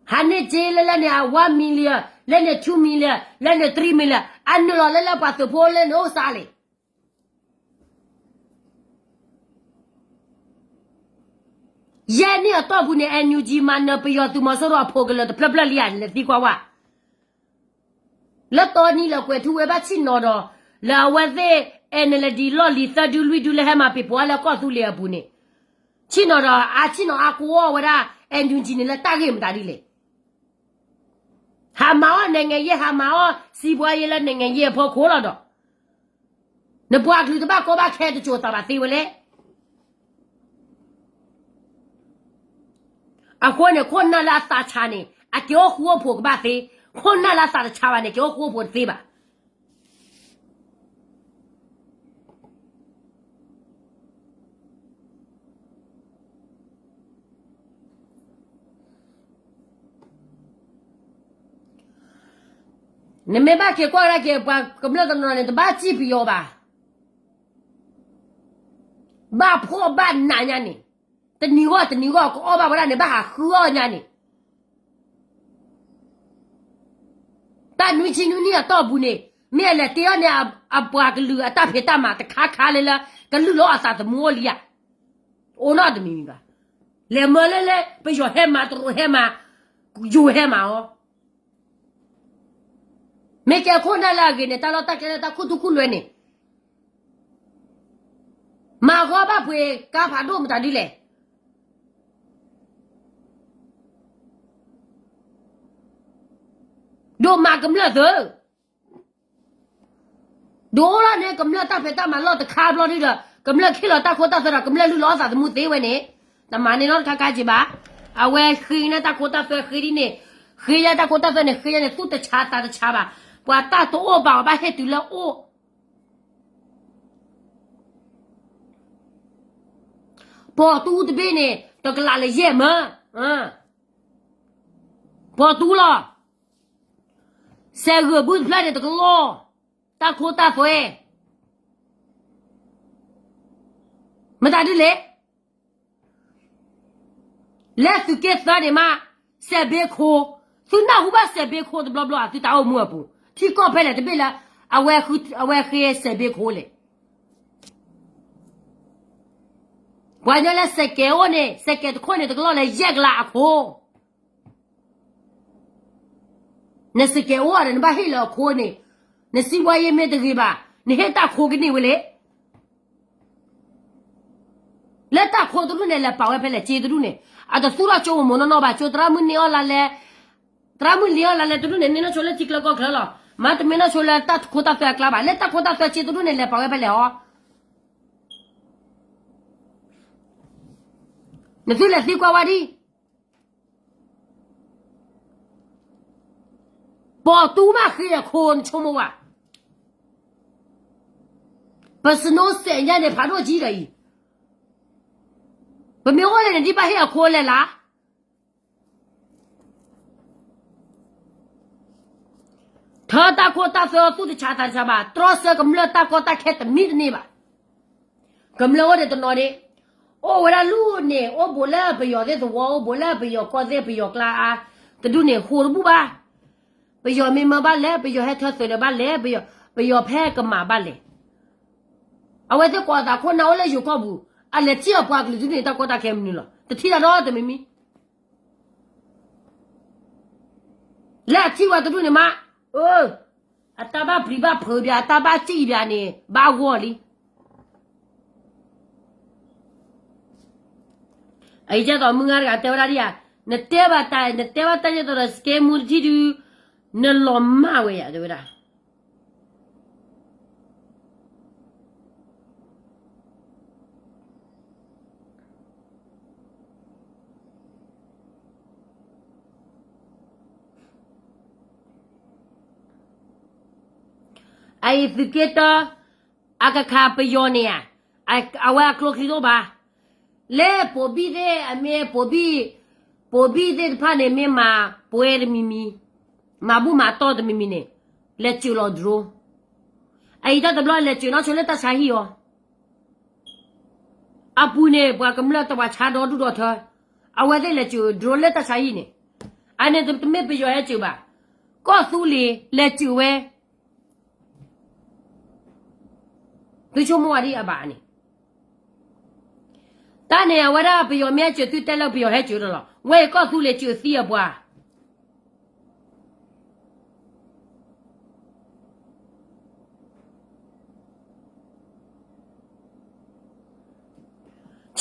ဟးန့ၢ်စ့လၢလၢန့ၣ် one million, လၢန့ၣ် two million, လၢန့ၣ် three million, အနုာ်လီၤလၢလၢပှၤသုးဖိလၢန့ၣ်အိၣ်စါလဲၣ်. ယဲၢ်နံၣ်အတီၢ်ပူၤန့ၣ် NUG မၤနၢၤပယီၤသုးမီၤစိရိၤအဖိးကလၢၤတဖျၢၣ်ဖျၢၣ်လံဧါ လဲၤသံကွၢ်ဝဲ လၢတီနံၤလၢကွဲၤထူဝ့ဘၣ်ဆ့ၣ်နီၤဒီး လၢအဝဲသ့ၣ် NLD လီၢ်လံၤသၢဒုလွံၢ်ဒုလၢဟဲမၤပ့ၤပိာ်အါလၢကီၢ်သူလ့ၤအပူၤန့ၣ် ဆ့ၣ်နီၤဒီးအဆ့ၣ်နီၤအါကွီၢ်ဝဲဒၣ် NUG န့ၣ်လၢတၢ်ဂ့ၢ်မတၤဒ်လဲၣ် ဟးမၤအီၣ်နဲၣ်ငဲၤယဲၢ် ဟးမၤအီၣ်စံးပှၤယဲၢ်လၢနဲၣ်ငဲၤယဲၢ်အဖီခိၣ်လီၤဒီး နပှၤကလုာ်တဘၣ်ကီဘၣ်ခဲတစိၤသးဘၣ်သ့ဝဲလဲၣ်. အဃိန့ၣ် ခိၣ်နၢ်လၢအသးဆးန့ၣ် အက့ၤအိၣ်ဃူအိၣ်ဖိးကဘၣ်သ့, ခိၣ်နၢ်လၢအသးတဆးဘၣ်န့ၣ် က့ၤအိၣ်ဃူအိၣ်ဖိးတသ့ဘၣ်. နမ့ၢ်ဘၣ်က့ၤကွၢ်ကဒါက့ၤ ပှၤကမျၢၢ်တနီၤန့ၣ် တဘၣ်စံၣ်ပယီၤဘၣ်. ဘၣ်ဖှီၣ်ဘၣ်နးညါန့ၣ်, တနံၤဂီၢ်တနံၤဂီၢ် ကအီၣ်ဘၣ်ဝဲဒၣ်န့ၣ် ဘၣ်ဟးဃုအီၣ်ညါန့ၣ် တၢ်နွံဆံနွံနံၣ်အတီၢ်ပူၤန့ၣ် မ့ၢ်အလဲၤတ့အီၣ်န့ၣ် အပှၤကလုာ်အတၢ်ဖံးတၢ်မၤတခါခါလၢလၢ ကလုၢ်လီၤအသးသမူအိၣ်လံဧါ. အိၣ်နီတမံၤမံၤဘၣ်. လဲၤမၢလၢလၢ ပယီၤဟဲမၤ တရူးဟဲမၤ ယိၤဟဲမၤအီၤ မ့ၢ်ကဲခိၣ်နၢ်လၢအဂ့ၤန့ၣ် တၢ်လီၢ်တၢ်ကျဲလၢတၢ်ခူသူၣ်ခူလွဲန့ၣ် မၤဂီၢ်ဘၣ်ပှ့ၤကါဖးဒိၣ်မတၤဒ်လဲၣ်. ဒိၣ်မးကမျၢၢ်သု, ဒိၣ်လၢန့ၣ် ကမျၢၢ်တၢ်ဖံးတၢ်မၤလီၢ်တခါဘျီဒ်ဒီး ကမျၢၢ်ခ့ၣ်လီၤတၢ်ခိတၢ်သွဲဒီး ကမျၢၢ်လုၢ်လီၤအသးသမူသ့ဝဲန့ၣ်, တမၤန့ၢ်နီတခါခါက့ၤဘၣ်. အဝဲဃ့န့ၢ်တၢ်ခိတၢ်သွဲဃ့ဒ်န့ၣ်, ဃ့ယဲၢ်တၢ်ခိတၢ်သွဲန့ၣ် ဃ့ယဲၢ်န့ၣ် သူၣ်တဆါသးတဆါဘၣ်. ပှၤတၢ်တအိၣ်ဘၣ်အီၤဘၣ်ဟ့ၣ်တုၤလၢအိၣ် ပိာ်တူတဘ့ၣ်န့ၣ် တကလးလၢယဲၢ်မၢ, ပိာ်တူလီၤ. စဲးဂၢၢ်ဘုတဖျၢၣ်န့ၣ် တကလီၢ်, တၢ်ခိတၢ်သွဲ မတၤဒ်လဲၣ်. လၢသုးက့သၢန့ၣ်မး, စဲးဘ့ခိ, သုနၢ်ဟူဘၣ်စဲးဘ့ခိတဘျီဘျီ သုတၢ်အိၣ်မူအပူၤ ထံကီၢ်ဖဲလဲၣ်တဘ့ၣ်လၢ အဝဲဃ့စဲးဘ့ခိလဲၣ်. ပှၤညီလၢစဲးကဲးအိၣ်န့ၣ် စဲးကဲးတခိၣ်န့ၣ် တကလီၢ်လၢယဲၢ်ကလးအခိ နစဲးကဲးအိၣ်ဒီး နဘၣ်ဟ့ၣ်လၢအခိန့ၣ်, နစံးဘှါယဲမ့ၢ်တဂ့ၤဘၣ်, နဟ့ၣ်တၢ်ခိကန့ၢ်ဝဲလဲၣ်. လၢတၢ်ခိတဒူၣ်န့ၣ် လဲၤပာ်ဝဲဖဲလဲၣ် စ့တဒူၣ်န့ၣ်, အတသူၣ်ထီၣ်ကၠိမိၢ်မိၢ်နီၢ်နီၢ်ဘၣ်, ကၠိသရၣ်မုၣ်န့ၢ်အီၣ်လါလဲ, သရၣ်မုၣ်န့ၢ်အီၣ်လါလဲတဒူၣ်န့ၣ် န့ၢ်နီၢ်ဆိလၢထံကျၢၤကီၢ်ချၢလီၤ. မ့တမ့ၢ်နီၢ်ဆိလၢတၢ်ခိတၢ်သွဲအကျါဘၣ်, လၢတၢ်ခိတၢ်သွဲစ့တဒူၣ်န့ၣ် လဲၤပာ်ဝဲဖဲလဲၣ်အီၤ. နသုလဲၤသံကွၢ်ဝဲဒ် ပိာ်တူမးဃ့အခိနဆိကမိၣ်ဝဲ, ပစနိစဲးညါန့ၣ် ဖးဒိၣ်ကံဒီးအံၤ, ပမ့ၢ်အိၣ်လဲၣ်န့ၣ် ဒ်ဘၣ်ဟ့ၣ်အခိလဲၣ်လၢ ထၢတၢ်ခိတၢ်သွဲသူၣ်တဆါသးတဆါဘၣ်, တြီဆၢကမျၢၢ်တၢ်ကီတၢ်ခဲတမံၤတန့ၢ်ဘၣ်. ကမျၢၢ်အိၣ်ဒံးတနီၤဒ့, အိၣ်ဝဲဒၣ်လူၢ်န့ၣ် အိၣ်ဘူးလၢပယီၤသ့ၣ်သဝီ, အိၣ်ဘူးလၢပယီၤကီၢ်သ့ၣ်ပယီၤကျါအါ, တဒူၣ်န့ၣ် ဃိတဘူၣ်ဘၣ်. ပယီၤမ့ၢ်မၢဘၣ်လဲၣ်, ပယီၤဟဲထၢသုးဒီးဘၣ်လဲၣ်, ပယီၤဖဲကမၤဘၣ်လဲၣ်. အဝဲသ့ၣ်ကိးအသးခိၣ်နၢ်အိၣ်လၢယိၤကီၢ်ပူၤ, အလဲၤထံၣ်အပှၤကလုာ်တဒူၣ်န့ၣ် တၢ်ကီတၢ်ခဲမနုၤလီၤ, တထံၣ်တၢ်ဒီတမံၤမံၤ လၢအထံၣ်ဝဲတဒူၣ်န့ၣ်မး, အတၢ်ဘၣ်ပျံၤဘၣ်ဖုးဘၣ်, အတၢ်ဘၣ်စံၣ်ဘၣ်န့ၣ် ဘၣ်ဂီၢ်လံ. အအံၤကဲသိးမုၢ်ဂၤတဂၤတဲဝဲဒၣ်ဒ်ဧါ, နတဲဘၣ်တၢ်, နတဲဘၣ်တၢ်ယဲသိးဒီး စကဲမူတထံၣ်ဒု, နလီၤမၢ်ဝဲယၤ တဲဝဲဒၣ် အအံၤသုးက့တၢ, အကခးပယီၤန့ၣ်ဧါ, အဝဲအကျိချံတအိၣ်ဘၣ်. လၢပိာ်ဘံၣ်သ့ၣ်အမ့ၢ်ပိာ်ဘံၣ်, ပိာ်ဘံၣ်သ့ၣ်တဖၣ်န့ၣ် မ့ၢ်မၤပှဲၤတမံၤမံၤ, မၤဘူၣ်မၤတီၢ်တမံၤမံၤန့ၣ်, လဲၤစၢၤလီၤ drone. အအံၤတၢ်တဘျီလဲၤစၢၤနီၢ်ဆိလၢတၢ်ဆါဟံၣ်အီၤ အပူၤန့ၣ် ပှၤကမျၢၢ်တပှၤဆါဒီဒူၣ်ဒီထၢ, အဝဲသ့ၣ်လဲၤစၢၤ drone လၢတၢ်ဆါဟံၣ်န့ၣ်, အန့ၣ်တမ့ၢ်ပယီၤဟဲစၢၤဘၣ်, ကီၢ်သူလ့ၤလဲၤစၢၤဝဲ, သုဆိကမိၣ်ဝဲဒ်အဘၣ်န့ၣ်, တၢ်န့ၣ် အဝဲဒၣ်ပယီၤမ့ၢ်ဟဲစၢၤသုတဲလၢပယီၤဟဲစၢၤဒီးလီၤ. ဝဲအံၤကီၢ်သူလ့ၤစၢၤသံအပှၤ ဆ့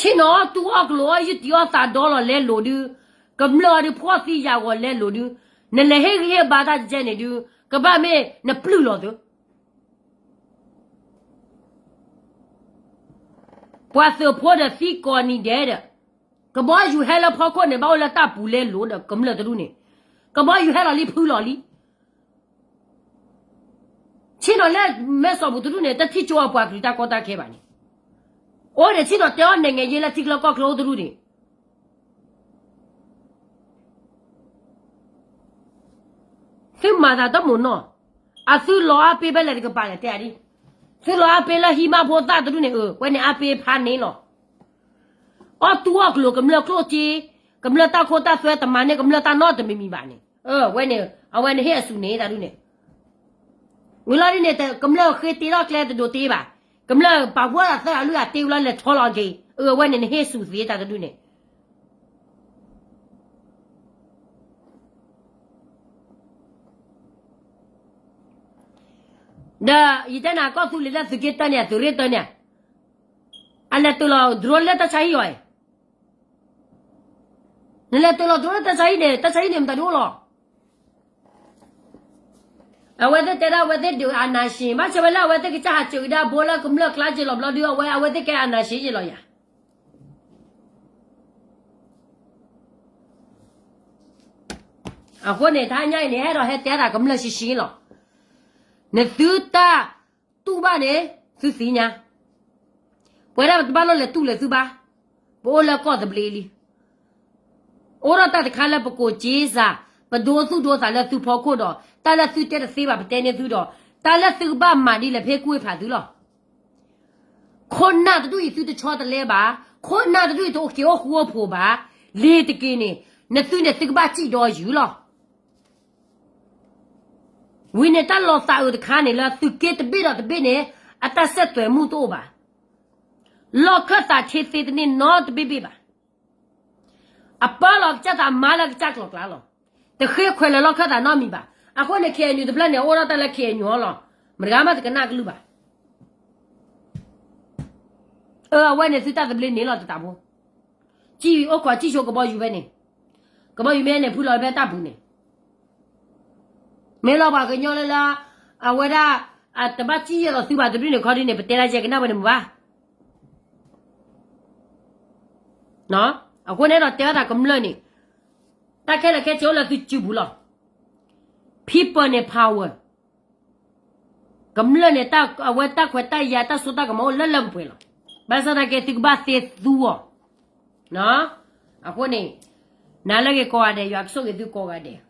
ၣ်နီၤအီၣ်တူၢ်အီၣ်ကျိၤအီၣ်ယုၢ်တံၢ်အီၣ်သးဒီလီၤလဲလိာ်ဒု, ကမျၢၢ်အီၤဒုးဖှီၣ်သံယာ်ဂီၤလဲလိာ်ဒု, နလဲၤဟ့ၣ်ဂံၢ်ဟ့ၣ်ဘါတၢ်ကဲန့ၣ်ဒု, ကဘၣ်မ့ၢ်နပျုၢ်လီၤသု ပှၤသုးဖိဒီးသံကိးနံၤဒဲးဒီး, ကဘီယူၤဟဲလၢဖီခိၣ်န့ၣ် ဘၣ်အိၣ်လၢတၢ်ပူၤလဲလိာ်ဒီးကမျၢၢ်တဒူၣ်န့ၣ်, ကဘီယူၤဟဲလီၤလံဖုလီၤလံ. ဆ့ၣ်နီၤလၢမဲၢ်စီၤပူၤတဒူၣ်န့ၣ် တထံၣ်ကၠိအပှၤကလုာ်တၢ်ကီတၢ်ခဲဘၣ်န့ၣ်, အိၣ်ဒီးဆ့ၣ်နီၤတဲအီၤနဲၣ်ငဲၤယ့လၢထံကျၢၢ်ကီၢ်ချၢအိၣ်တဒူၣ်န့ၣ် သုမၤသးတမိၢ်နီၢ်, အသုလီၤအါပ့ဘၣ်လဲၣ်တကပၤလဲၣ်တဲအဒံ, သုလီၤအါပ့လၢဟံးမါဖိသၣ်တဒူၣ်န့ၣ် အဝဲန့ၣ်အါပ့ဖးန့ၣ်လီၤ. အီၣ်တူၢ်အီၣ်ကျိၤကမျၢၢ်ကျိၣ်စ့, ကမျၢၢ်တၢ်ခိတၢ်သွဲတမၤန့ၢ်ကမျၢၢ်တၢ်နီတမံၤမံၤဘၣ်န့ၣ်, အဝဲန့ၣ် အဝဲန့ၣ်ဟ့ၣ်အစူၢ်န့ၣ်တၢ်ဒ်န့ၣ်, ဝံၤလီၤဒ်န့ၣ် ကမျၢၢ်ဃ့တ့ထီၣ်ကျဲတဒိးတ့ဘၣ်, ကမျၢၢ်ပာ်ဖှိၣ်အသၢအလုၢ်အတ့ဝံၤလီၤလဲၤထီလီၤက့ၤ, အဝဲန့ၣ်နဟ့ၣ်စူၢ်သ့တၢ်တဒူၣ်န့ၣ် ဒီးယတဲနၤကီၢ်သူလ့ၤလၢသုးက့တၢန့ၣ် သုးရ့ၣ်တၢန့ၣ်, အလဲၤတ့ၢ်လီၤ drone လၢတၢ်ဆါဟံၣ်အီၤ, နလဲၤတ့ၢ်လီၤ drone လၢတၢ်ဆါဟံၣ်န့ၣ် တၢ်ဆါဟံၣ်န့ၣ်မတၤဒုးအိၣ်လီၤ. အဝဲသ့ၣ်တဲဒၣ်အဝဲသ့ၣ်ဒုး အာဏာရှင် ဘၣ်ဆၣ်ဝဲလၢအဝဲသ့ၣ်ကစၢ်ဟးစၢၤကဒါဘိလၢကမျၢၢ်ကျါက့ၤလီၤဘျီဒုး အဝဲအဝဲသ့ၣ်ကဲ အာဏာရှင် ယ့ၢ်လီၤယၤ အဃိန့ၣ် တဟါညါအံၤန့ၣ် ဟဲဒီးဟဲတဲတၢ်ကမျၢၢ်ရှံရှံလီၤ. နသုတၢ်တူၢ်ဘၣ်န့ၣ် သုသ့ၣ်ညါ, ပဝဲဒၣ်ပတဘၣ်လီၢ်လဲၤတူၢ်လဲၤသုဘၣ်, ပအိၣ်လၢကီၢ်သဘျ့လံ. အိၣ်ဒီးတၢ်တခါလၢပကိးက့စၢ်, ပဒိသူၣ်ဒိသးလၢသုဖီခိၣ်ဒီး တၢ်လၢသုတဲတသ့ဘၣ်ပတဲန့ၢ်သုဒီး တၢ်လၢသုကဘၣ်မၤဒ်လဲၣ်ဖဲကွၢ်ဖးသုလီၤ. ခိၣ်နၢ်တဒူၣ်အံၤသုတဆီတလဲဘၣ်, ခိၣ်နၢ်တဒူၣ်အံၤတအိၣ်က့ၤအိၣ်ဃူအိၣ်ဖိးဘၣ်, လ့ၤတက့ၤန့ၣ် နသုန့ၣ်သုကဘၣ်စံၣ်ဒီးယုာ်လီၤ. ဝံၤန့ၣ်တၢ်လီၤသးအုးတခါန့ၣ်လၢသုးက့တဘ့ၣ်ဒီးတဘ့ၣ်န့ၣ် အတၢ်ဆဲးတွဲးမူတအိၣ်ဘၣ်. လီၢ်ခၢၣ်သးဆ့သ့တန့ၢ်နီတဘ့ၣ်ဘ့ၣ်ဘၣ်. အပၢလီၤကစၢ်သးမါလၢကစၢ်ကျိၤကျါလီၤ. တဃ့ခွဲးလၢၤလီၢ်ခၢၣ်သးနီတမံၤဘၣ်. အဃိန့ၣ် ခ့ၣ်အဲၣ်ယူၣ်တဖျၢၣ်န့ၣ် အိၣ်ဒီးတၢ်လၢခ့ၣ်အဲၣ်ယူၣ်အီၤလီၤ. မတဂၤမးတကနၣ်ကလုၢ်ဘၣ်. အဝဲန့ၣ်သုတၢ်သဘျ့န့ၣ်လီၤတတးဖိ. စံၣ်အိၣ်ခိးစံၣ်ဆိကဘီယူၤဖဲန့ၣ်, ကဘီယူၤမ့ၢ်န့ၣ်ဖုလီၤဖဲတၢ်ပူၤန့ၣ်, မ့ၢ်လီၤပှၤကညီလၢလၢ အဝဲဒၣ် တဘၣ်စံၣ်ယဲၢ်လီၤသုဘၣ်တဒူၣ်န့ၣ်ခီဒ်န့ၣ် ပတဲဒၣ်ယဲၢ်ကနၣ်ဝဲန့ၣ်မ့ၢ်ဘၣ်. အဃိန့ၣ်ဒီးတဲဝဲဒၣ်ကမျၢၢ်န့ၣ်, တၢ်ခဲလၢာ်ခဲဆ့အိၣ်လၢသုစုပူၤလီၤ. People န့ၣ် power ကမျၢၢ်န့ၣ် အဝဲတၢ်ခွဲးတၢ်ယာ်တၢ်စိတၢ်ကမီၤအိၣ်လၢလၢပှဲၤပှဲၤလီၤ. ဘၣ်ဆၣ်သနာ်က့သုကဘၣ်သ့သူအီၤ. အဃိန့ၣ် နၤလၢဂ့ၤကိးဂၤဒဲး ယွၤကဆိၣ်ဂ့ၤသုကိးဂၤဒဲး.